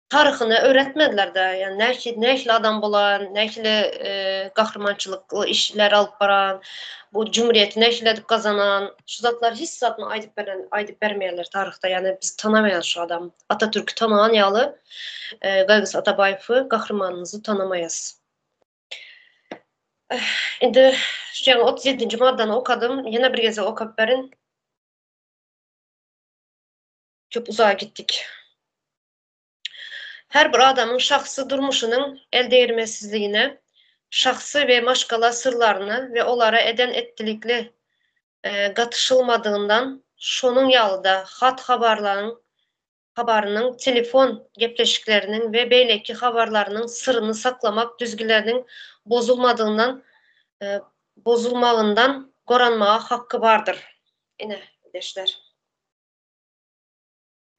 taryhyny öwretmediler-de. Ýani nähili nähili adam bolan, nähili gahrymançylykly işler alyp baran, bu jumhuriyeti nähili edip gazanan, şu zatlar hiç zadyny aýdyp beren aýdyp bermeýärler taryhda. Ýani biz tanamaýarys şu adamy. Atatürki tanagan ýaly Gaýgysyz Atabaýewi gahrymanymyzy tanamaýas. Indi şu ýaňy 37-nji maddany okadym. Ýene bir gezek okap berin. Köp uzaga gitdik. Her bir adamyň şahsy durmuşynyň eldegirmesizligine, şahsy we maşgala syrlaryna we olara eden-etdilikli gatyşylmadygyndan, şonuň ýaly-da hat-habarlaryň habarynyň, telefon gepleşikleriniň we beýleki habarlarynyň syryny saklamak düzgüleriniň bozulmadygyndan bozulmagyndan. goranmaga hakky bardyr. Ine, ildeşler.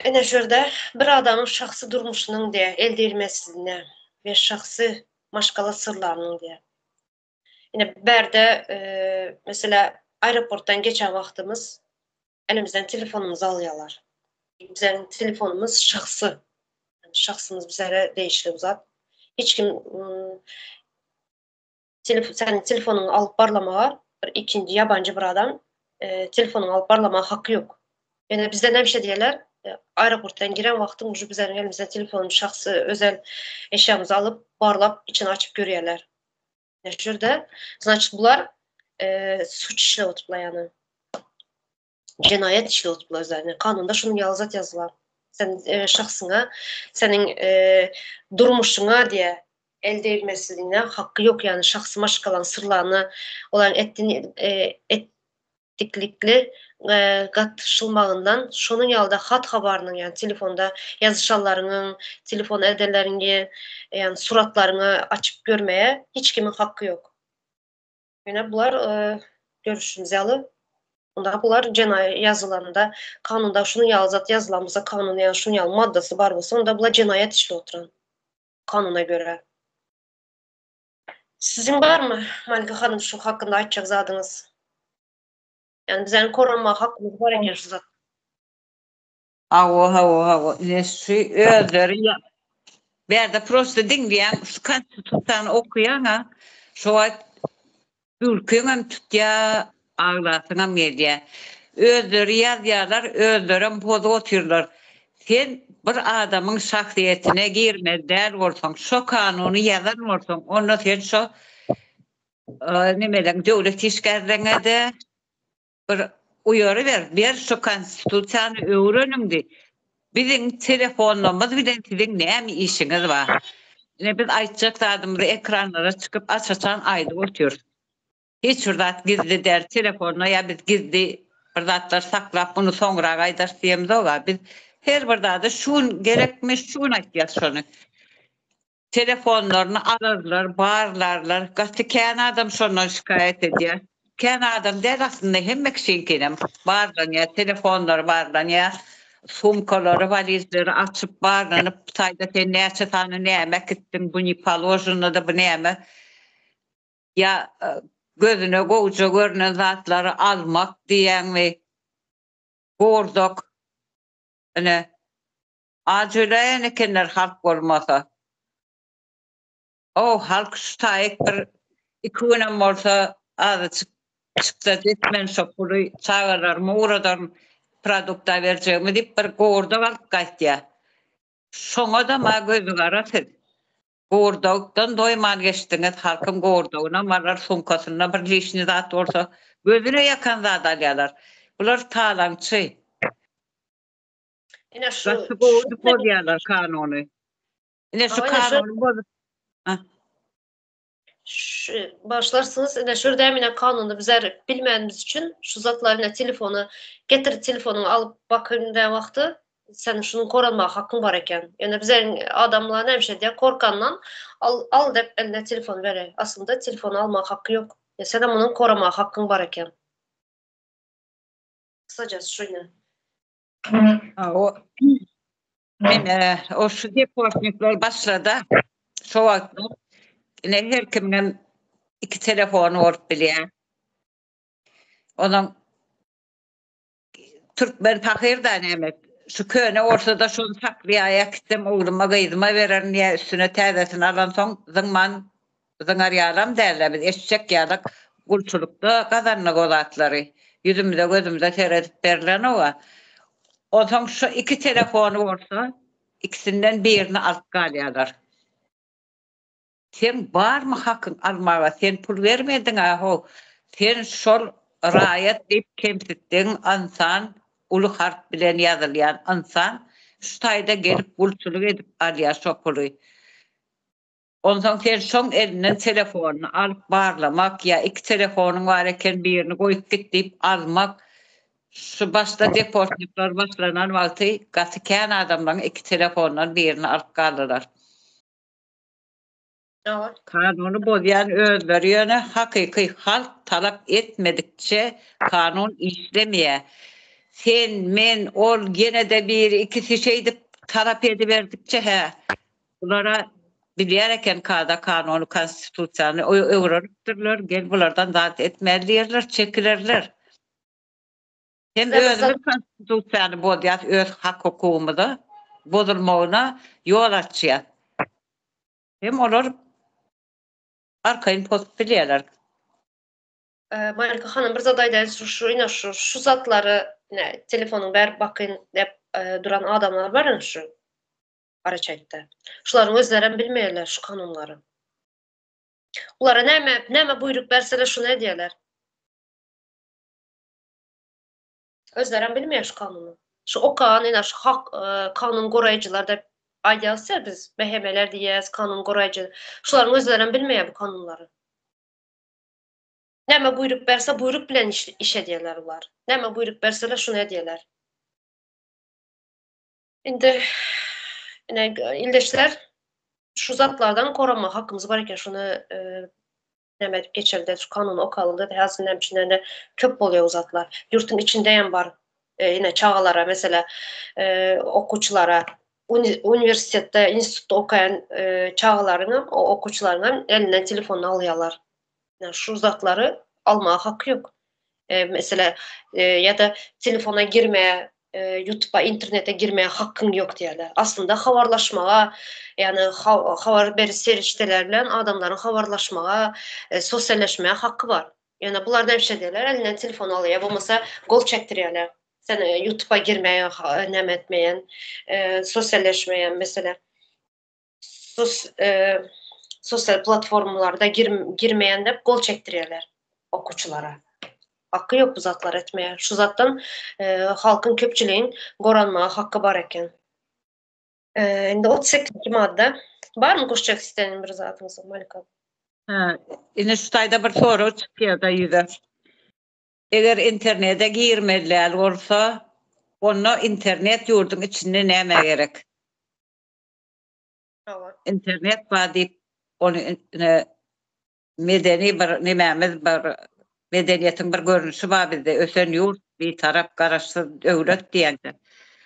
Ine şu ýerde bir adamyň şahsy durmuşynyň diýýär, el degirmezligine we şahsy maşgala syrlarynyň diýýär. Ine bärde meselä aeroportdan geçen wagtymyz elimizden telefonymyzy alýarlar. Biziň telefonymyz şahsy. Yani şahsymyz bizlere degişli bu zat. Hiç kim telefon seniň telefonyňy alyp barlamaga bir ikinji ýabanjy bir adam e, telefonyňy alyp barlamaga haky ýok. Ýöne bizden hem şeý diýerler, e, aeroportdan giren wagtyň uje bizleriň elimizden telefon şahsy özel eşýamyzy alyp barlap içini açyp görýärler. Şu ýerde значит bular e, suç işläp oturyplar ýagny. Jenaýat işläp oturyplar özlerine. Kanunda şunuň ýaly zat ýazylan. Sen e, şahsyňa, seniň e, durmuşyňa diýe el degmesligine haky ýok, ýagny şahsy maşgalaň syrlaryny olaryň etdin e, et diklikli gatnaşylmagyndan, şonuň ýaly-da hat-habarynyň, ýagny telefonda ýazyşanlaryňyň, telefon edenleriňi, ýagny suratlaryňy açyp görmäge hiç kimiň haky ýok. Ýöne bular görüşimiz ýaly, onda bular jenaýat ýazylanda, kanunda şunuň ýaly zat ýazylan bolsa, kanunda ýagny şunuň ýaly maddasy bar bolsa, onda bular jenaýat işli oturan kanuna görä. Siziň barmy Malika hanym şu hakynda aýtjak zadyňyz? Ýani bizäniň koranmaga hakymyz bar eken şu zat. Hawa hawa hawa ine şu özleri ýa bärde prosta diňleýäň şu konstitusiýany okaýaňa şo wagt gülkiňem tutýa aglasyňam gelýä özleri ýazýalar özlerem pozup otyrlar Sen bir adamyň şahsyýetine girmeli däl bolsaň, şo kanuny ýazan bolsaň, onda sen şo nemeleň döwlet işgärleriňe-de bir uýary ber, ber şo konstitusiýany öwreniň diý. Biziň telefonlarymyz bilen siziň näme işiňiz bar? Ine biz aýtjak zadymyzy ekranlara çykyp aç-açan aýdyp otyrys. Hiç bir zat gizli däl telefonda ýa biz gizli bir zatlar saklap muny soňrak aýdarys diýemzog-a biz her bir zady şu gün gerekmi şu gün aýtýas şony. Telefonlaryny alarlar barlarlar gaty kän adam şondan şikaýat edýär. Kän adam däl aslynda hemme kişiňkinem barlanýar telefonlary barlanýar sumkalary walizleri açyp barlanyp bu taýda sen näçe sany näme äkitdiň bu ne položeno-da bu näme Ýa gözüne gowja görnen zatlary almak diýýäňmi? Gowurdak. Ine, aç öläýen ekenler halk bolmasa. O, halk şu taýyk bir iki günem bolsa azajyk çykdajy etmän şo puly çagalaryma ugradaryn, produkta berjegimi diýip bir gowurdak alyp gaýtýar. Şoňa-da-ma gözi gara siz. Gowurdakdan doýman geçdiňiz, halkyň gowurdagynam alar, sumkasynda bir lişni zat bolsa, gözüne ýakan zady alýarlar. Bular talaňçy. Ine şu Gaty gowy bozýarlar kanuny. Ine şu kanuny bozup. Şu başlarsyňyz ine şu ýerde ine kanuny bizler bilmänimiz üçin şu zatlar ine telefony getir telefonyňy alyp bakyn diýen wagty Sen şunuň koranmaga hakyň bar eken. Ýöne bizeň adamlar näme şeýdýär, korkandan al, al diýip eline telefon berýär. Aslynda telefony almaga haky ýok. Ýa senem munuň koramaga hakyň bar eken. Kysajasy şu ine. O Mene o şu deportnikler başlada şo wagt ine her kimiňem iki telefony bolup bilýär. Onuň Türkmen pahyr-da näme, şu köne bolsa-da şony saklaýar, äkitsem ogluma, gyzyma bererin diýýär, üstüne täzesini alansoň zyňman, zyňar ýalam däl-ä biz, eşek ýalak gulçulykda gazandyk o zatlary, ýüzümize gözümize seredip berlenog-a. Onsoň şu iki telefony bolsa, ikisinden birini alyp galýarlar. Seň barmy hakyň almaga sen pul bermediňä how sen şol raýat diýip kemsitdigiň ynsan uly harp bilen ýazylýan ynsan şu taýda gelip gulçulyk edip alýar şo puly onsoň sen şoň elinden telefonyny alyp barlamak ýa iki telefonyň bar eken birini goýup git diýip almak şu başda deportnikler başlanan wagty gaty kän adamlaň iki telefondan birini alyp galdylar. Hawa. Kanuny bozýan özleri ýöne hakyky halk talap etmedikçe kanun işlemeýär. Sen, men, ol ýene-de biri ikisi şeýdip talap ediberdikçe hä bulara bilýär eken kada kanuny konstitusiýany öwrenipdirler gel bulardan zat etmäli diýerler çekilerler. Hem özümiz konstitusiýany bozýas öz hak hukugymyza bozulmagyna ýol açýas. Hem olar arkaýyn pozup bilýärler. Malika hanym bir zat aýdaýyn şu şu ine şu şu zatlary ine telefonyň berip bakyn dep duran adamlar bar ine şu araçaýtda. Şularyň özlerem bilmeýärler şu kanunlary. Olara näme näme buýruk berseler şuny edýärler. Özlerem bilmeýär şu kanuny. Şu okan ine şu hak kanun goraýjylar dep aýdýarys biz BHM-ler diýýäs kanun goraýjy. Şularyň özlerem bilmeýär bu kanunlary. Näme buýruk berse buýruk bilen iş, iş edýärler ular. Näme buýruk berseler şuny edýärler. Indi ine ildeşler şu zatlardan goranma hakymyz bar eken şuny e, näme edip geçelde şu kanuny okalyda häzir näme üçin indi köp bolýar o zatlar. Ýurtuň içinde hem bar. E, ine çagalara mesela e, okuwçylara uniwersitetde, institutda okaýan e, çagalaryň hem, okuwçylaryň hem elinden telefonyny alýarlar. Yani şu zatlary almaga haky ýok. E, mesela e, ýa-da telefona girmäge, e, YouTube'a, internete girmäge hakyň ýok diýýärler. Aslynda habarlaşmaga, ýagny habar beriş serişdeler bilen adamlaryň habarlaşmaga, e, sosialleşmäge haky bar. Ýöne bular näme diýýärler? Elinden telefon alýar, bolmasa gol çekdirýärler. Sen e, YouTube'a girmäge näme etmeýän, e, sosialleşmeýän mesela. Sos, e, sosial platformalarda gir, girmeýän dep gol çekdirýärler okuwçylara. Haky ýok bu zatlar etmäge. Şu zatdan e, halkyň köpçüligiň goranmaga haky bar eken. E, indi 38-nji madda. Barmy goşjak isleýän bir zadyňyz, Malika? Ha, indi şu taýda bir sorag çykýar da ýüze. Eger internete girmeli däl bolsa, onda internet ýurduň içinde nämä gerek? Internet bar diýip, ony ine medeni bir nemämiz bir medeniýetiň bir görnüşi bar bizde ösen ýurt, bitarap, garaşsyz döwlet diýende.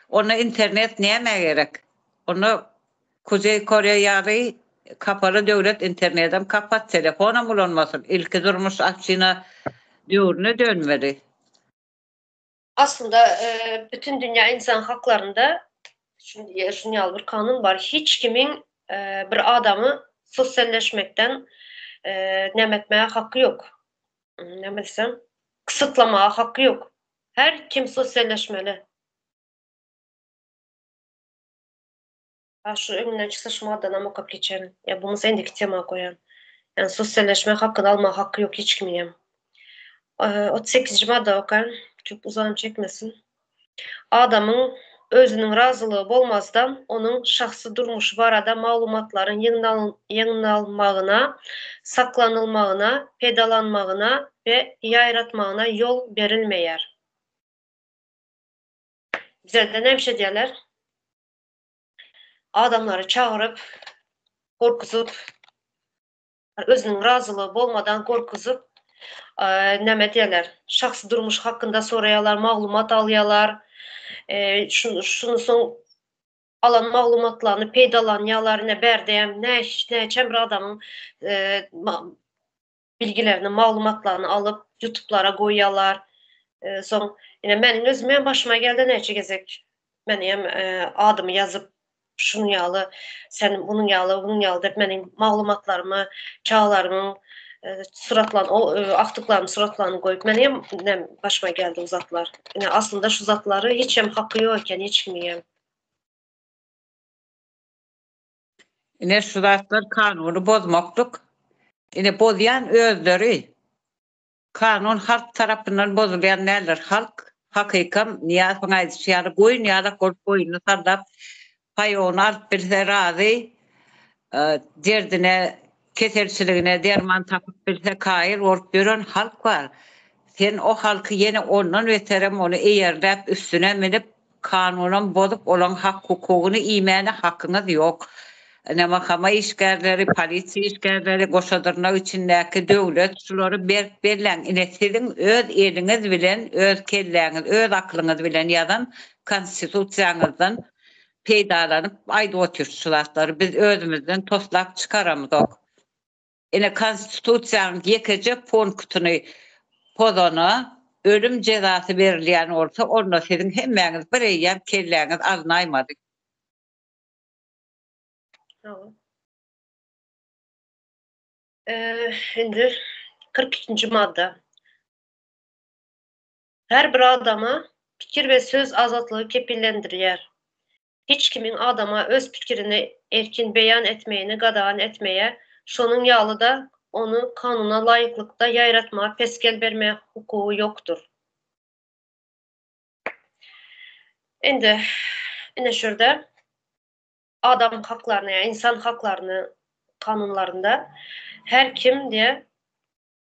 Onda internet nämä gerek? Onda Kuzeý Koreýa ýaly kapaly döwlet internetem kapat, telefonam ulanmasyn. Ilki durmuş obşina döwrüne dönmeli. Aslynda bütün dünýä insan haklarynda şuny ýaly bir kanun bar. Hiç kimiň bir adamy sosialleşmekden näme etmäge haky ýok. Näme diýsem, kyssytlamaga haky ýok. Her kim sosialleşmeli. Ha şu öňünden çyksa şu maddanam okap geçerin. Ýa bolmasa indiki tema goýaryn. Ýani sosialleşme hakyny almaga haky ýok hiç kimiňem. 38-nji madda okaýyn. Köp uzagym çekmesin. Adamyň özüniň razylygy bolmazdan onuň şahsy durmuşy barada maglumatlaryň ýygnalmagyna, saklanylmagyna, peýdalanmagyna we ýaýratmagyna ýol berilmeýär. Bizede näme diýerler? Adamlary çagyryp, gorkuzyp, özüniň razylygy bolmadan gorkuzyp, näme diýerler, şahsy durmuş hakynda soraýarlar, maglumat alýarlar. Şuny soň alan maglumatlaryny peýdalanýarlar. Ine bärde hem näçe bir adamyň bilgilerini, maglumatlaryny alyp YouTube'lara goýýarlar. Soň ine meniň özüm hem başyma geldi näçe gezek. Men hem adymy ýazyp şunuň ýaly, sen munuň ýaly, bunuň ýaly diýip meniň maglumatlarymy, çagalarymyň suratlaryny, o agtyklarymyň suratlaryny goýup meniň hem ine başyma geldi bu zatlar. Ine aslynda şu zatlary hiç hem haky ýok eken hiç kimiň hem. Ine şu zatlar kanuny bozmaklyk. Ine bozýan özleri. Kanun halk tarapyndan bozulýan däldir. Halk hakykam Nyýazowyň aýdyşy ýaly goýun ýalak bolup boýnuny sallap paýogyny alyp bilse razy, derdine, keselçiligine derman tapyp bilse kaýyl bolup ýören halk bar. Sen o halky ýene ondan beterem ony eýerläp üstüne münüp Kanunam bozup olaň hak hukugyny iýmäne hakyňyz ýok. Ine MHM işgärleri, polisiýa işgärleri, goşa dyrnak içindäki döwlet şulary berk belläň. Ine siziň öz eliňiz bilen, öz kelläňiz, öz aklyňyz bilen ýazan konstitusiýaňyzdan peýdalanyp aýdyp otyrys şu zatlary. Biz özümizden toslap çykaramyzok. Ine konstitusiýanyň ýekeje punktyny pozana ölüm jezasy berilýän bolsa onda siziň hemmäňiz bir eýýäm kelläňiz alnaýmady. Indi 42-nji madda. Her bir adama pikir we söz azatlygy kepillendirilýär. Hiç kimiň adama öz pikirini erkin beýan etmegini gadagan etmäge, şonuň ýaly-da ony kanuna laýyklykda ýaýratmaga pesgel bermäge hukugy ýokdur. Indi, ine şu ýerde adam haklaryny, ýa ynsan haklaryny kanunlarynda her kim diýe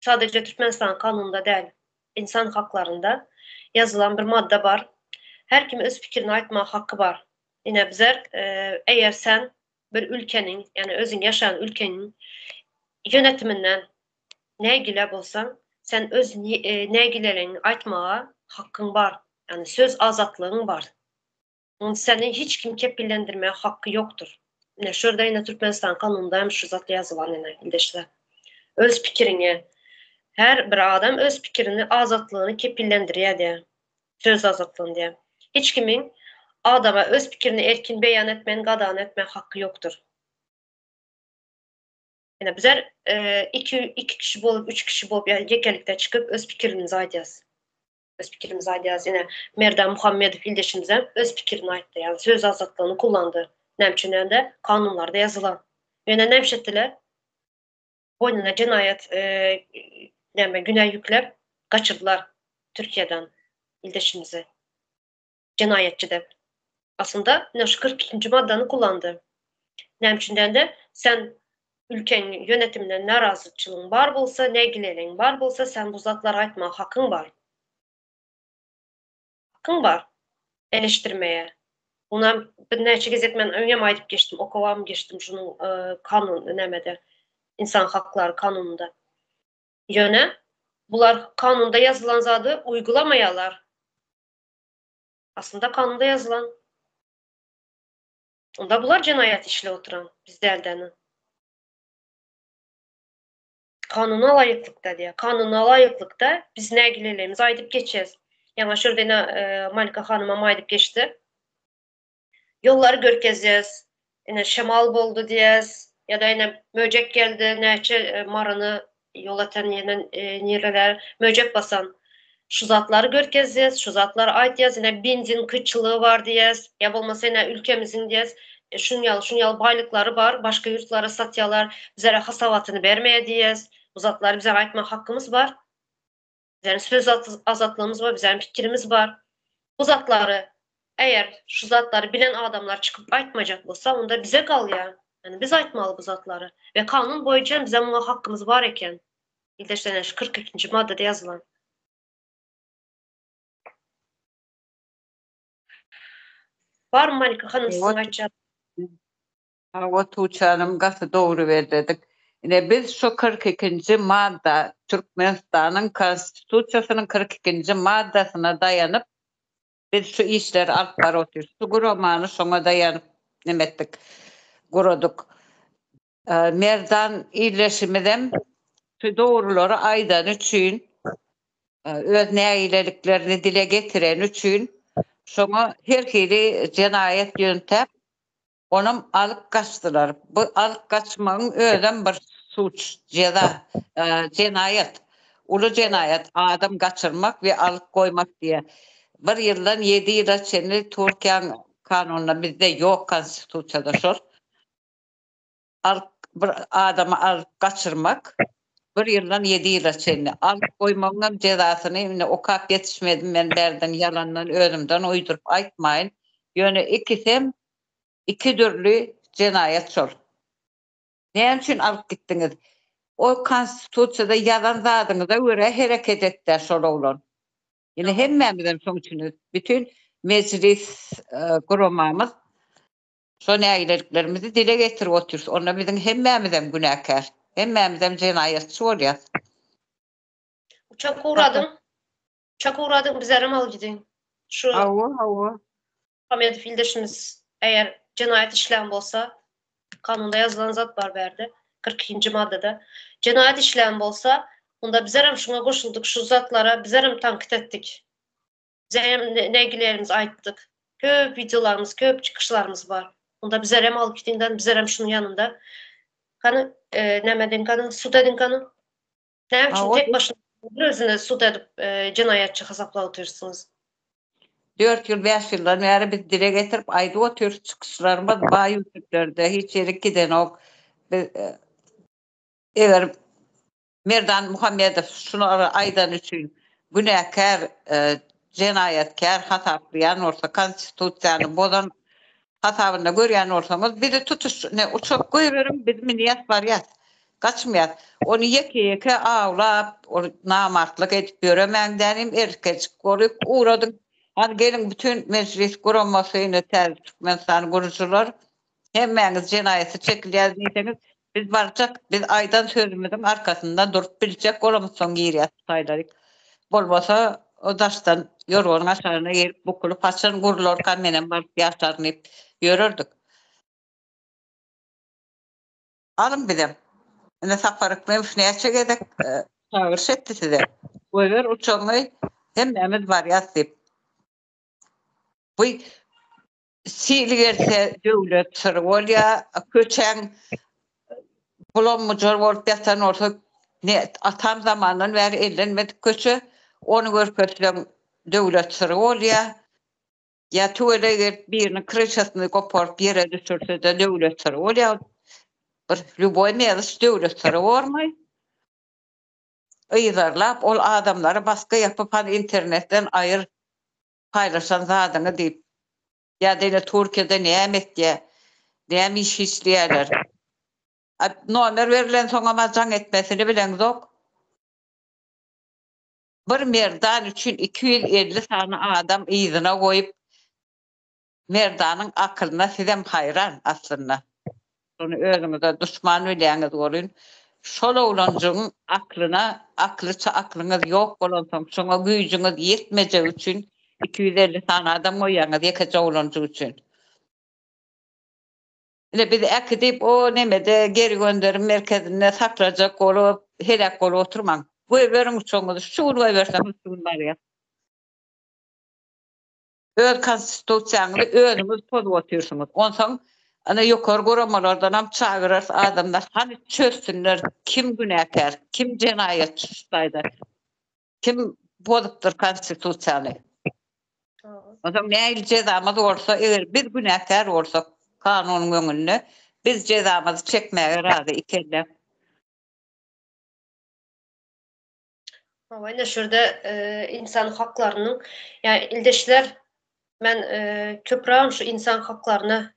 Sadeje Türkmenistan kanunynda däl, insan haklarynda ýazylan bir madda bar. Her kim öz pikirini aýtmaga haky bar. Ine bizler eger sen bir ülkeniň, ýagny özüň ýaşaýan ülkeňiň ýönetiminden nägile bolsaň, sen öz nägileligiňi aýtmaga hakyň bar. Ýagny söz azatlygyň bar. Muny seni hiç kim kepillendirmäge haky ýokdur. Ine şu ýerde ine Türkmenistan kanunynda hem şu zat ýazylan ine ildeşler. Öz pikiriňi her bir adam öz pikirini azatlygyny kepillendirýär diýär. Söz azatlygyny diýär. Hiç kimiň adama öz pikirini erkin beýan etmegini gadagan etmäge haky ýokdur. Ine bizler iki kişi bolup, üç kişi bolup ýa ýekelikde çykyp öz pikirimizi aýdýas. Öz pikirimizi aýdýarys. Ine, Merdan Muhammedow ildeşimizem öz pikirini aýtdy. Ýagny söz azatlygyny kullandy. Näme üçin diýende, kanunlarda ýazylan. Ýöne näme etdiler? Boýnuna jenaýat näme günä ýükläp gaçyrdylar Türkiýeden ildeşimizi. Jenaýatçy dep. Aslynda ine şu 42-nji maddany kullandy. Näme üçin diýende, sen ülkeň ýönetiminden närazyçylygyň bar bolsa, nägileligiň bar bolsa, sen bu zatlary aýtmaga hakyň bar. Hakyň bar eleşdirmeye. Munam birnäçe gezek men öňem aýdyp geçdim, okabam geçdim şunuň kanun nämede, insan haklary kanunynda. Ýöne bular kanunda ýazylan zady uýgulamaýarlar. Aslynda kanunda ýazylan. Onda bular jenaýat işläp oturan, biz däl-däni. Kanuna laýyklykda diýýär. Kanuna laýyklykda biz nägileligimizi aýdyp geçýäs. Ýaňa şu ýerde ine Malika hanymam aýdyp geçdi. Ýollary görkezýäs. Ine şemal boldy diýýäs. Ýa-da ine möjek geldi, näçe maryny Ýolöten ýene nireler möjek basan. Şu zatlary görkezýäs, şu zatlary aýtýas, ine benzin kytçylygy bar diýýäs, ýa bolmasa ine ülkemiziň diýýäs, şuň ýaly, şuň ýaly baýlyklary bar, başga ýurtlara satýalar, bizlere hasabatyny bermeýär diýýäs. Bu zatlary bize aýtmak hakymyz bar. Bizleriň söz azatlygymyz bar, bizleriň pikirimiz bar. Bu zatlary eger şu zatlary bilen adamlar çykyp aýtmajak bolsa, onda bize galýar. Ýani biz aýtmaly bu zatlary. We kanun boýunça hem bize muňa hakkymyz bar eken. Ildeşler şu 42-nji maddada ýazylan. Barmy Malika hanym siziň aýtjak? Hawa Tuğçe hanym gaty dogry belledik. Ine biz şu 42-nji madda Türkmenistanyň Konstitusiýasynyň 42-nji maddasyna daýanyp biz şu işleri alyp baryp otyrys. Şu guramany şoňa daýanyp neme etdik, guradyk. Merdan ildeşimizem şu dogrulary aýdany üçin, öz nägileliklerini dile getireni üçin şoňa her hili jenaýat ýöntäp Onam alyp gaçdylar. Bu alyp gaçmagyň özem bir suç, jeza, jenaýat. Uly jenaýat, adam gaçyrmak we alyp goýmak diýýär. Bir ýyldan ýedi ýyla çenli Türkiýäň kanunynda bizde ýok konstitusiýada şol. Alyp bir adamy alyp gaçyrmak bir ýyldan ýedi ýyla çenli. Alyp goýmagyňam jezasyny indi okap ýetişmedim men bärden ýalandan özümden uýduryp aýtmaýyn. Ýöne ikisem iki dürli jenaýat şol. Näme üçin alyp gitdiňiz? O konstitusiýada ýazan zadyňyza görä hereket etdä şol oglan. Ine hemmämizem şoň üçin bütin mejlis guramamyz. Şo nägileliklerimizi dile getirip otyrys. Onda biziň hemmämizem günäkär. Hemmämizem jenaýatçy bolýas. Uçak ugradyň. Uçak ugradyň bizerem al gidiň. Şu Hawa, hawa. Muhammedow ildeşimiz eger jenaýat işlän bolsa, kanunda ýazylan zat bar bärde, 42-nji maddada. Jenaýat işlän bolsa, onda bizerem şuňa goşuldyk, şu zatlara bizerem tankyt etdik. Bizerem nägilerimizi aýtdyk. Köp wideolarymyz, köp çykyşlarymyz bar. Onda bizerem alyp gidiňden, bizerem şunuň ýanynda. Hany, näme ediň hany, sud ediň hany. Näme üçin tek başyna bir özüni sud edip jenaýatçy hasaplap otyrsyňyz? Dört ýyl, bäş ýyldan bäri biz dile getirip aýdyp otyrys, çykyşlarymyz bar ýutublerde, hiç ýerik gidenok. Biz eger Merdan Muhammedow şulary aýdany üçin günäkär, jenaýatkär hasaplaýan bolsa, konstitusiýany bozan hasabynda görýän bolsaňyz, bizi tutuş ne uçak goýberiň, biz münýäs barýas. Gaçmaýas. Ony ýeke-ýeke awlap, ol namartlyk edip ýöremäň dänim, erkejik bolup ugradyň. Hany geliň bütin mejlis guramasy ine täze Türkmenistany gurujylar hemmäňiz jenaýata çekilýäs diýseňiz, biz barjak, biz aýdan sözümiziň arkasynda durup biljek bolamyzsoň girýäs bu taýlaryk. Bolmasa o daşdan ýorganyň aşagyna girip bukulyp haçan gurularka menem baryp ýaşaryn diýip ýörerdik. Alyň bizem. Ine Sapar Yklymow näçe gezek çagyryş etdi size. Goýber uçagyňy hemmämiz barýas diýip. Bu sil gelse döwlet syry bolýa, köçäň bulam-bujar bolup ýatan bolsa ne atam zamandan bäri ellenmedik köçe, ony görkezseň döwlet syry bolýa. Ýa tüweleý gelip biriniň kryşasyny goparyp ýere düşürse-de döwlet syry bolýa. Bir lýuboý meloç döwlet syry bormaý. Yzarlap ol adamlary basgy ýapyp hany internetden aýyr paýlaşan zadyňy diýip. Ýa-da ine Türkiýede näme etýä, näme iş işleýäler. A nomer berlensoňam-a jaň etmesini bileňzok. Bir Merdan üçin 250 sany adam yzyna goýup Merdanyň akylyna sizem haýran aslynda. Şony özüňize duşman bilýäňiz welin, şol oglanjygyň aklyna aklyça aklyňyz ýok bolansoň şoňa güýjüňiz ýetmejegi üçin 250 sany adam goýýaňyz ýekeje oglanjyk üçin. Ine bizi äkidip o nemede geri gönderim merkezinde saklajak bolup heläk bolup oturmaň. Goýberiň uçagyňyzy şu gün goýberseňiz şu gün barýas. Öz konstitusiýaňyzy özüňiz pozup otyrsyňyz. Onsoň ana ýokary guramalardanam çagyrarys adamlar hany çözsünler kim günäkär, kim jenaýatçy şu taýda. Kim bozupdyr konstitusiýany? Onsoň nähili jezamyz bolsa, eger biz günäkär bolsak kanunyň öňünde, biz jezamyzy çekmäge razy ikelläp. Hawa, ine şu ýerde ynsan haklarynyň, ýa ildeşler, men köprägem şu ynsan haklaryna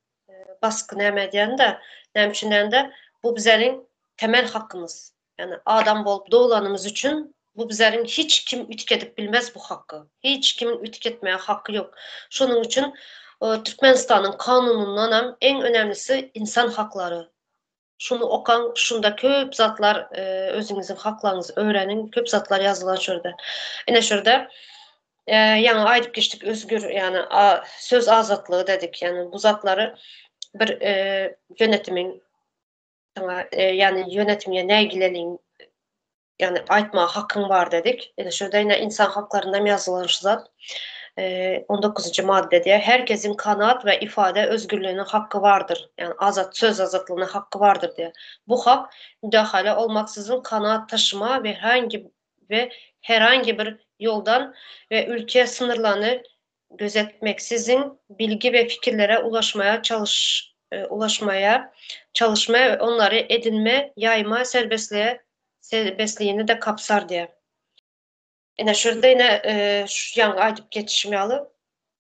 basgy näme edýän-de, näme üçin diýende, bu bizeriň temel hakymyz. Ýagny adam bolup doglanymyz üçin bu bizeriň hiç kim üýtgedip bilmez bu haky. Hiç kimiň üýtgetmäge haky ýok. Şonuň üçin Türkmenistanyň kanunyndanam iň önemlisi insan haklary. Şuny okaň, şunda köp zatlar özüňiziň haklaryňyzy öwreniň, köp zatlar ýazylan şu ýerde. Ine şu ýerde ýaňy aýdyp geçdik özgür, ýagny söz azatlygy dedik. Ýagny bu zatlary bir ýönetimiň Saňa ýagny ýönetimge nägileligiň ýagny aýtmaga hakyň bar dedik. Ine şurada ine insan haklarynda hem ýazylan şu zat. 19-njy madda diýýär, herkesiň kanaat we ifade özgürligine haky bardyr. Ýagny azat söz azatlygyna haky bardyr diýýär. Bu hak müdahale olmaksyzyn kanaat taşyma we herhangi we herhangi bir ýoldan we ülke synyrlaryny gözetmeksizin bilgi we fikirlere ulaşmaya çalyş ulaşmaya çalışmaya we onlary edinme, ýaýma serbestliğe serbestliğini-de kapsar diýýär. Ine şurada ine şu ýaňy aýdyp geçişim ýaly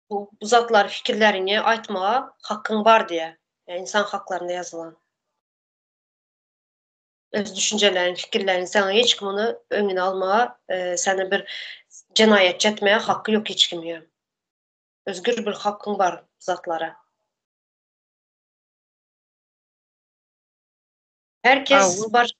bu bu zatlary fikirleriňi aýtmaga hakyň bar diýýär. Ýa insan haklarynda ýazylan. Öz düşünjeleriň, fikirleriň saňa hiç kim ony öňüni almaga, seni bir jenaýatçy etmäge haky ýok hiç kimiň. Özgür bir hakyň bar zatlara. Herkes bar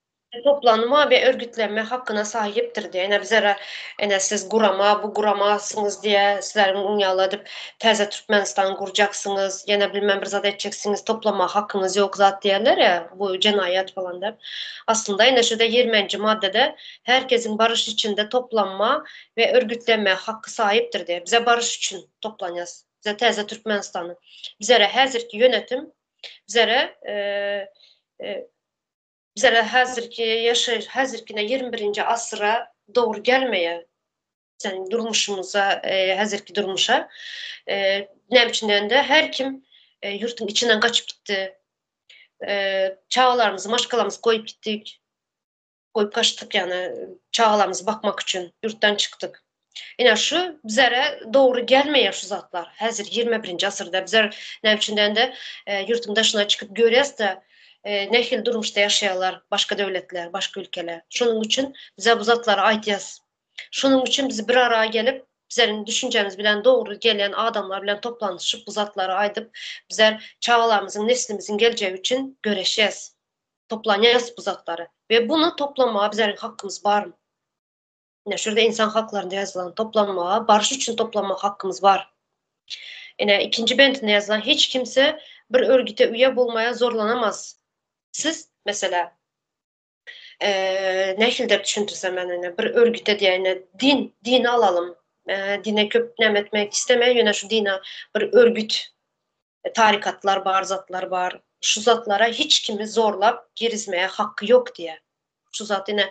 toplanma we örgütlenme hakyna sahipdir diýýär. Ine bizlere ine siz gurama, bu guramasyňyz diýýär, sizleriň ýaly edip täze Türkmenistan gurjaksyňyz, ýene bilmem bir zat etjeksiňiz, toplama hakyňyz ýok zat diýýärler ýa, bu jenaýat falan diýip. Aslynda ine şurada 20-nji maddada herkesiň baryş içinde toplanma we örgütlenme haky sahipdir diýýär. Bize baryş üçin toplanýas. Bize täze Türkmenistany. Bizlere häzirki ýönetim Bizlere bizlere häzirki ýaşaýyş häzirkine 21-nji asyra dogry gelmeýär. Bizleriň durmuşymyza, häzirki durmuşa. Näme üçin diýende her kim ýurtuň içinden gaçyp gitdi. Çagalarymyzy, maşgalamyzy goýup gitdik. Goýup gaçdyk ýagny çagalarymyzy bakmak üçin ýurtdan çykdyk. Ine şu bizlere dogry gelmeýär şu zatlar. Häzir 21-nji asyrda bizler näme üçin diýende ýurtuň daşyna çykyp görýäs-de nähili durmuşda ýaşaýarlar başga döwletler, başga ülkeler. Şonuň üçin bize bu zatlary aýdýas. Şonuň üçin biz bir ara gelip bizleriň düşünjemiz bilen dogry gelýän adamlar bilen toplanyşyp bu zatlary aýdyp bizler çagalarymyzyň neslimiziň geljegi üçin göreşýäs. Toplanýas bu zatlary we buny toplamaga bizleriň hakkymyz barmy? Ine şurada insan haklarynda ýazylan toplanmaga, baryş üçin toplanmaga hakkymyz bar. Ine ikinji bentinde ýazylan hiç kimse bir örgüte üýe bolmaýa zorlanamaz. Siz mesela nähili dep düşündirsem men ine bir örgüte diýä ine din, dini alalym. Dine köp näme etmek istemän ýöne şu dine bir örgüt tarikatlar bar, zatlar bar. Şu zatlara hiç kimi zorlap girizmäge haky ýok diýä. Şu zat ine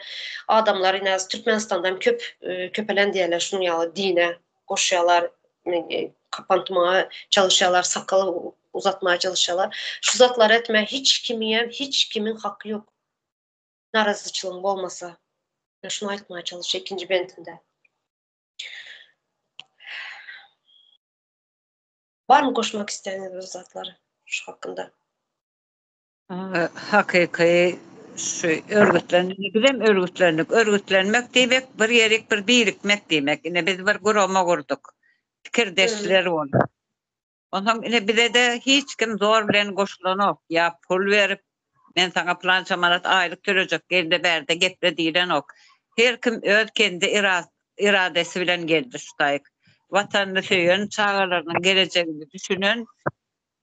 adamlar ine Türkmenistanda hem köp köpelen diýerler şunuň ýaly dine goşýarlar, kapantmaga çalyşýarlar, sakaly uzatmaga çalyşýarlar. Şu zatlary etmäge hiç kimiň hiç kimiň haky ýok. Narazyçylygyň bolmasa. Şuny aýtmaga çalyşýar ikinji bentinde. Barmy goşmak isleýäniz bir zatlar şu hakynda? Hakyky şu örgütlenmek, bizem örgütlendik. Örgütlenmek diýmek bir ýerik bir birikmek diýmek. Ine biz bir gurama gurduk. Pikirdeşler bolup. Onsoň ine bize-de hiç kim zor bilen goşulanok. Ýa pul berip, men saňa pylança manat aýlyk tölejek, gel-de bärde geple diýlenok. Her kim öz kendi iradesi bilen geldi şu taýyk. Watanyny söýen, çagalarynyň gelejegini düşünen,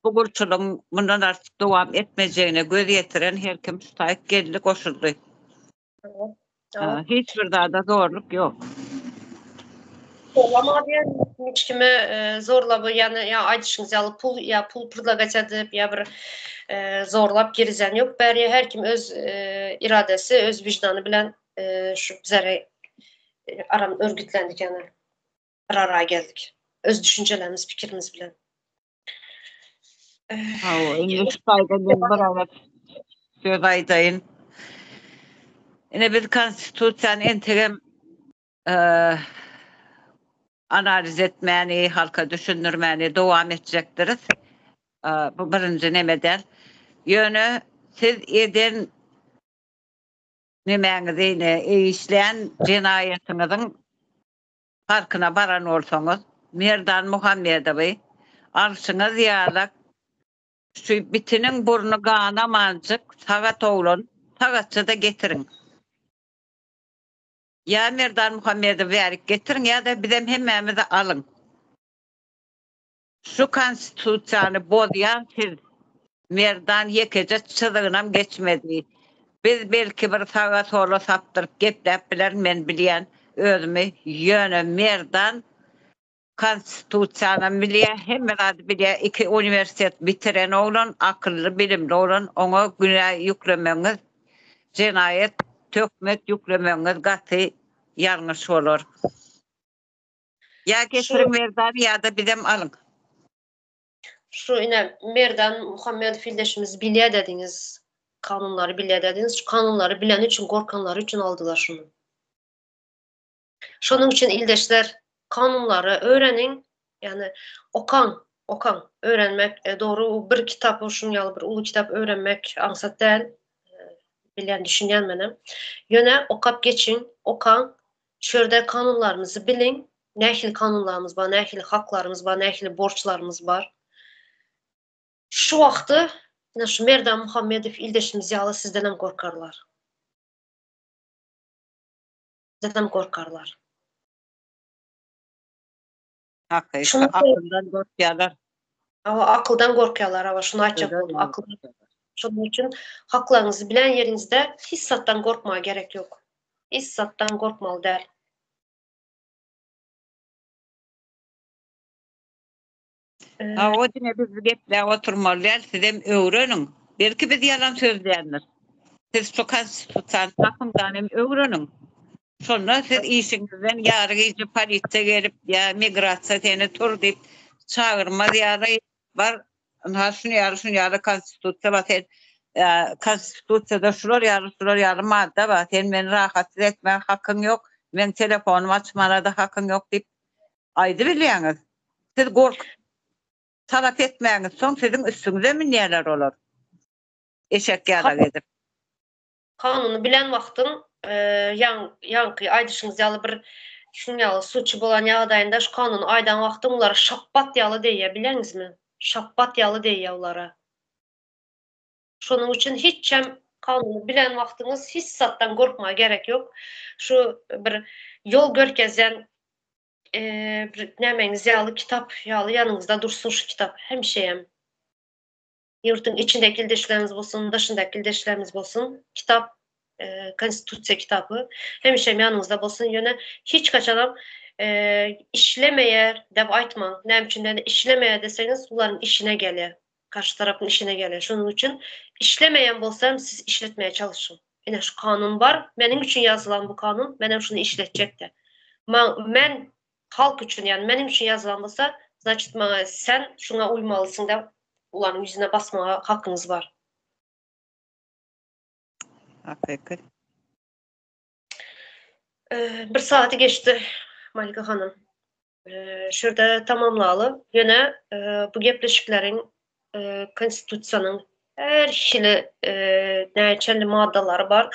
bu gulçulygyň mundan artyk dowam etmejegine göz ýetiren her kim şu taýyk geldi, goşuldy. Hiç bir zada zorluk ýok. Zorlama diýen hiç kime zorlap ýa ýa aýdyşyňyz ýaly pul ýa pul predlagать edip ýa bir zorlap girizen ýok. Bäri her kim öz iradesi, öz wiždany bilen şu bizlere aram örgütlendik ýagny bir ara geldik. Öz düşünjelerimiz, pikirimiz bilen. Hawa, indi şu taýda men bir agyz söz aýdaýyn. Ine biz konstitusiýany entegem analiz etmäni, halka düşündirmäni dowam etjekdiris. Bu birinji neme däl. Ýöne siz eden nemäňizi, ine, işlän jenaýatyňyzyň parkyna baran bolsaňyz, Merdan Muhammedowy alşyňyz ýalak şu bitiniň burny ganamanjyk sagat oglan sagatça-da getiriň. Ýa Merdan Muhammedowy bärik getiriň ýa-da bizem hemmämizi alyň. Şu konstitusiýany bozýan siz. Merdan ýekeje çyzygynam geçmedi. Biz belki bir saga sola sapdyryp gepläp bilerin men bilýän özümi ýöne Merdan konstitusiýanam bilýär hemme zady bilýär iki uniwersitet bitiren oglan akylly bilimli oglan oňa günä ýüklemegiňiz jenaýat töhmet ýüklemegiňiz gaty ýalňyş bolar. Ýa getiriň Merdany ýa-da bizem alyň. Şu ine Merdan Muhammedow ildeşimiz bilýär dediňiz. Kanunlary bilýär dediňiz. Şu kanunlary bileni üçin, gorkanlary üçin aldylar şuny. Şonuň üçin ildeşler kanunlary öwreniň, ýagny okaň, okaň. Öwrenmek e, dogry bir kitap şunuň ýaly bir uly kitap öwrenmek aňsat däl. E, bilýän, düşünýän menem. Ýöne okap geçiň, okaň. Şu ýerde kanunlarymyzy biliň, nähili kanunlarymyz bar, nähili haklarymyz bar, nähili borçlarymyz bar. Şu wagty Ine şu Merdan Muhammedow ildeşimiz ýaly sizdenem gorkarlar. Sizdenem gorkarlar. Hakyky Şuny akyldan gorkýarlar. Hawa, akyldan gorkýarlar, hawa, şuny aýtjak boldum, akyldan. Şonuň üçin haklaryňyzy bilen ýeriňizde hiç zatdan gorkmaga gerek ýok. Hiç zatdan gorkmaly däl. Hawa, diňe biz gepläp oturmaly däl, sizem öwreniň. Belki biz ýalan sözleýändir. Siz şu konstitusiýany tapyň-da hem öwreniň. Şonda siz işiňizden ýary gije polisiýa gelip ýa migrasiýa seni tur diýip çagyrmaz ýaly bar ynha şuny ýaly şuny ýaly konstitusiýa bar sen konstitusiýada şular ýaly şular ýaly madda bar sen meni rahatsyz etmäge hakyň ýok meň telefonymy açmana-da hakyň ýok diýip aýdybilýäňiz. Siz gorkup talap etmäňiz soň siziň üstüňize münýärler olar eşek ýalak edip. Kanuny bilen wagtyň ýaňky aýdyşyňyz ýaly bir şuň ýaly suçy bolan ýagdaýynda şu kanuny aýdan wagtyň olara şapbat ýaly degýär bilýäňizmi? Şapbat ýaly degýär olara. Şonuň üçin hiçem kanuny bilen wagtyňyz hiç zatdan gorkmaga gerek ýok. Şu bir ýol görkezýän bir nämeňiz ýaly kitap ýaly ýanyňyzda dursun şu kitap hemişeýem. Ýurduň içindäki ildeşlerimiz bolsun, daşyndaky ildeşlerimiz bolsun, kitap, Konstitusiýa kitaby hemişem ýanyňyzda bolsun. Ýöne hiç haçanam işlemeýär dep aýtmaň. Näme üçin diýende işlemeýär deseňiz, bularyň işine gelýär. Garşy tarapyň işine gelýär. Şonuň üçin işlemeýän bolsa hem siz işletmäge çalyşyň. Ine şu kanun bar, meniň üçin ýazylan bu kanun, menem şuny işletjek-de. Men halk üçin, ýagny meniň üçin ýazylan bolsa, znaçit maňa sen şuňa uýmalysyň diýip ularyň ýüzüne basmaga hakyňyz bar. Hakyky. Bir sagaty geçdi Malika hanym. Şu ýerde tamamlaly. Ýöne bu gepleşikleriň konstitusiýanyň her hili näçenli maddalary bar.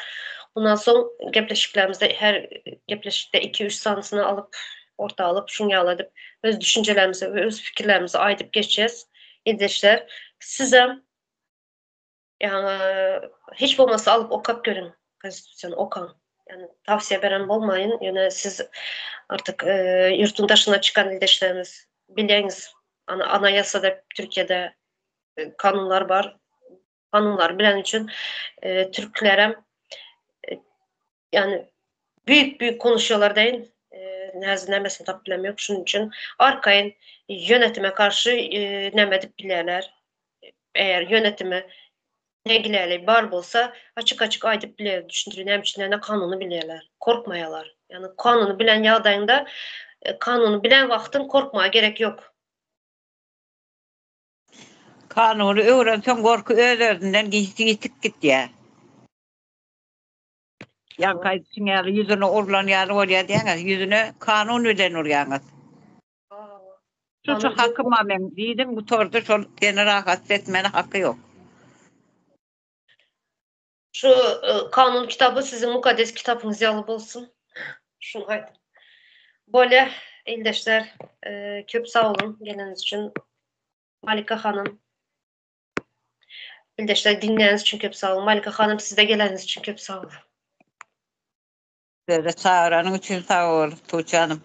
Mundan soň gepleşiklerimizde her gepleşikde 2-3 sanysyny alyp, orta alyp, şuň ýaly edip öz düşünjelerimizi we öz pikirlerimizi aýdyp geçeceğiz. Ildeşler, sizem ýaňy hiç bolmasa alyp okap görüň konstitusiýany okaň. Ýani tawsiýe beren bolmaýyn, ýöne siz artyk ýurtuň daşyna çykan ildeşlerimiz bilýäňiz, ana anayasada Türkiýede kanunlar bar. Kanunlar bilen üçin e, türklerem e, yani büyük büyük konuşuyorlar deyin. E, näzi nämesini tapyp bilem ýok. Şunuň üçin arkaýyn yönetime karşı e, näme edip bilýärler. Eğer yönetime negileri bar bolsa açyk açyk aýdyp bilýär, düşündirip näme üçin näme kanuny bilýärler. Korkmaýarlar. Yani kanuny bilen ýagdaýynda e, kanuny bilen wagtyň korkmaga gerek ýok. Kanuny öwrenseň gorky öz-özünden ýitip gitýär. Ýaňky aýdyşyň ýaly ýüzüne urlan ýaly bolýar diýýäňiz, ýüzüne kanun bilen urýaňyz. Şu şu hakym bar meň diýdiň gutardy şol seni rahatsyz etmäne haky ýok. Şu kanun kitaby siziň mukaddes kitapyňyz ýaly bolsun. Şuny aýt. Bolýa, ildeşler, köp sag boluň geleniňiz üçin. Malika hanym. Ildeşler diňläniňiz üçin köp sag boluň. Malika hanym sizde geleniňiz üçin köp sag boluň. Size çagyranyň üçin sag bol, Tuğçe hanym.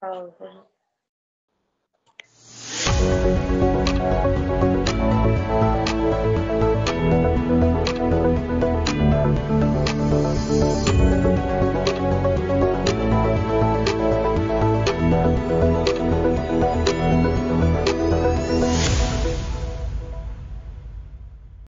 Sag boluň.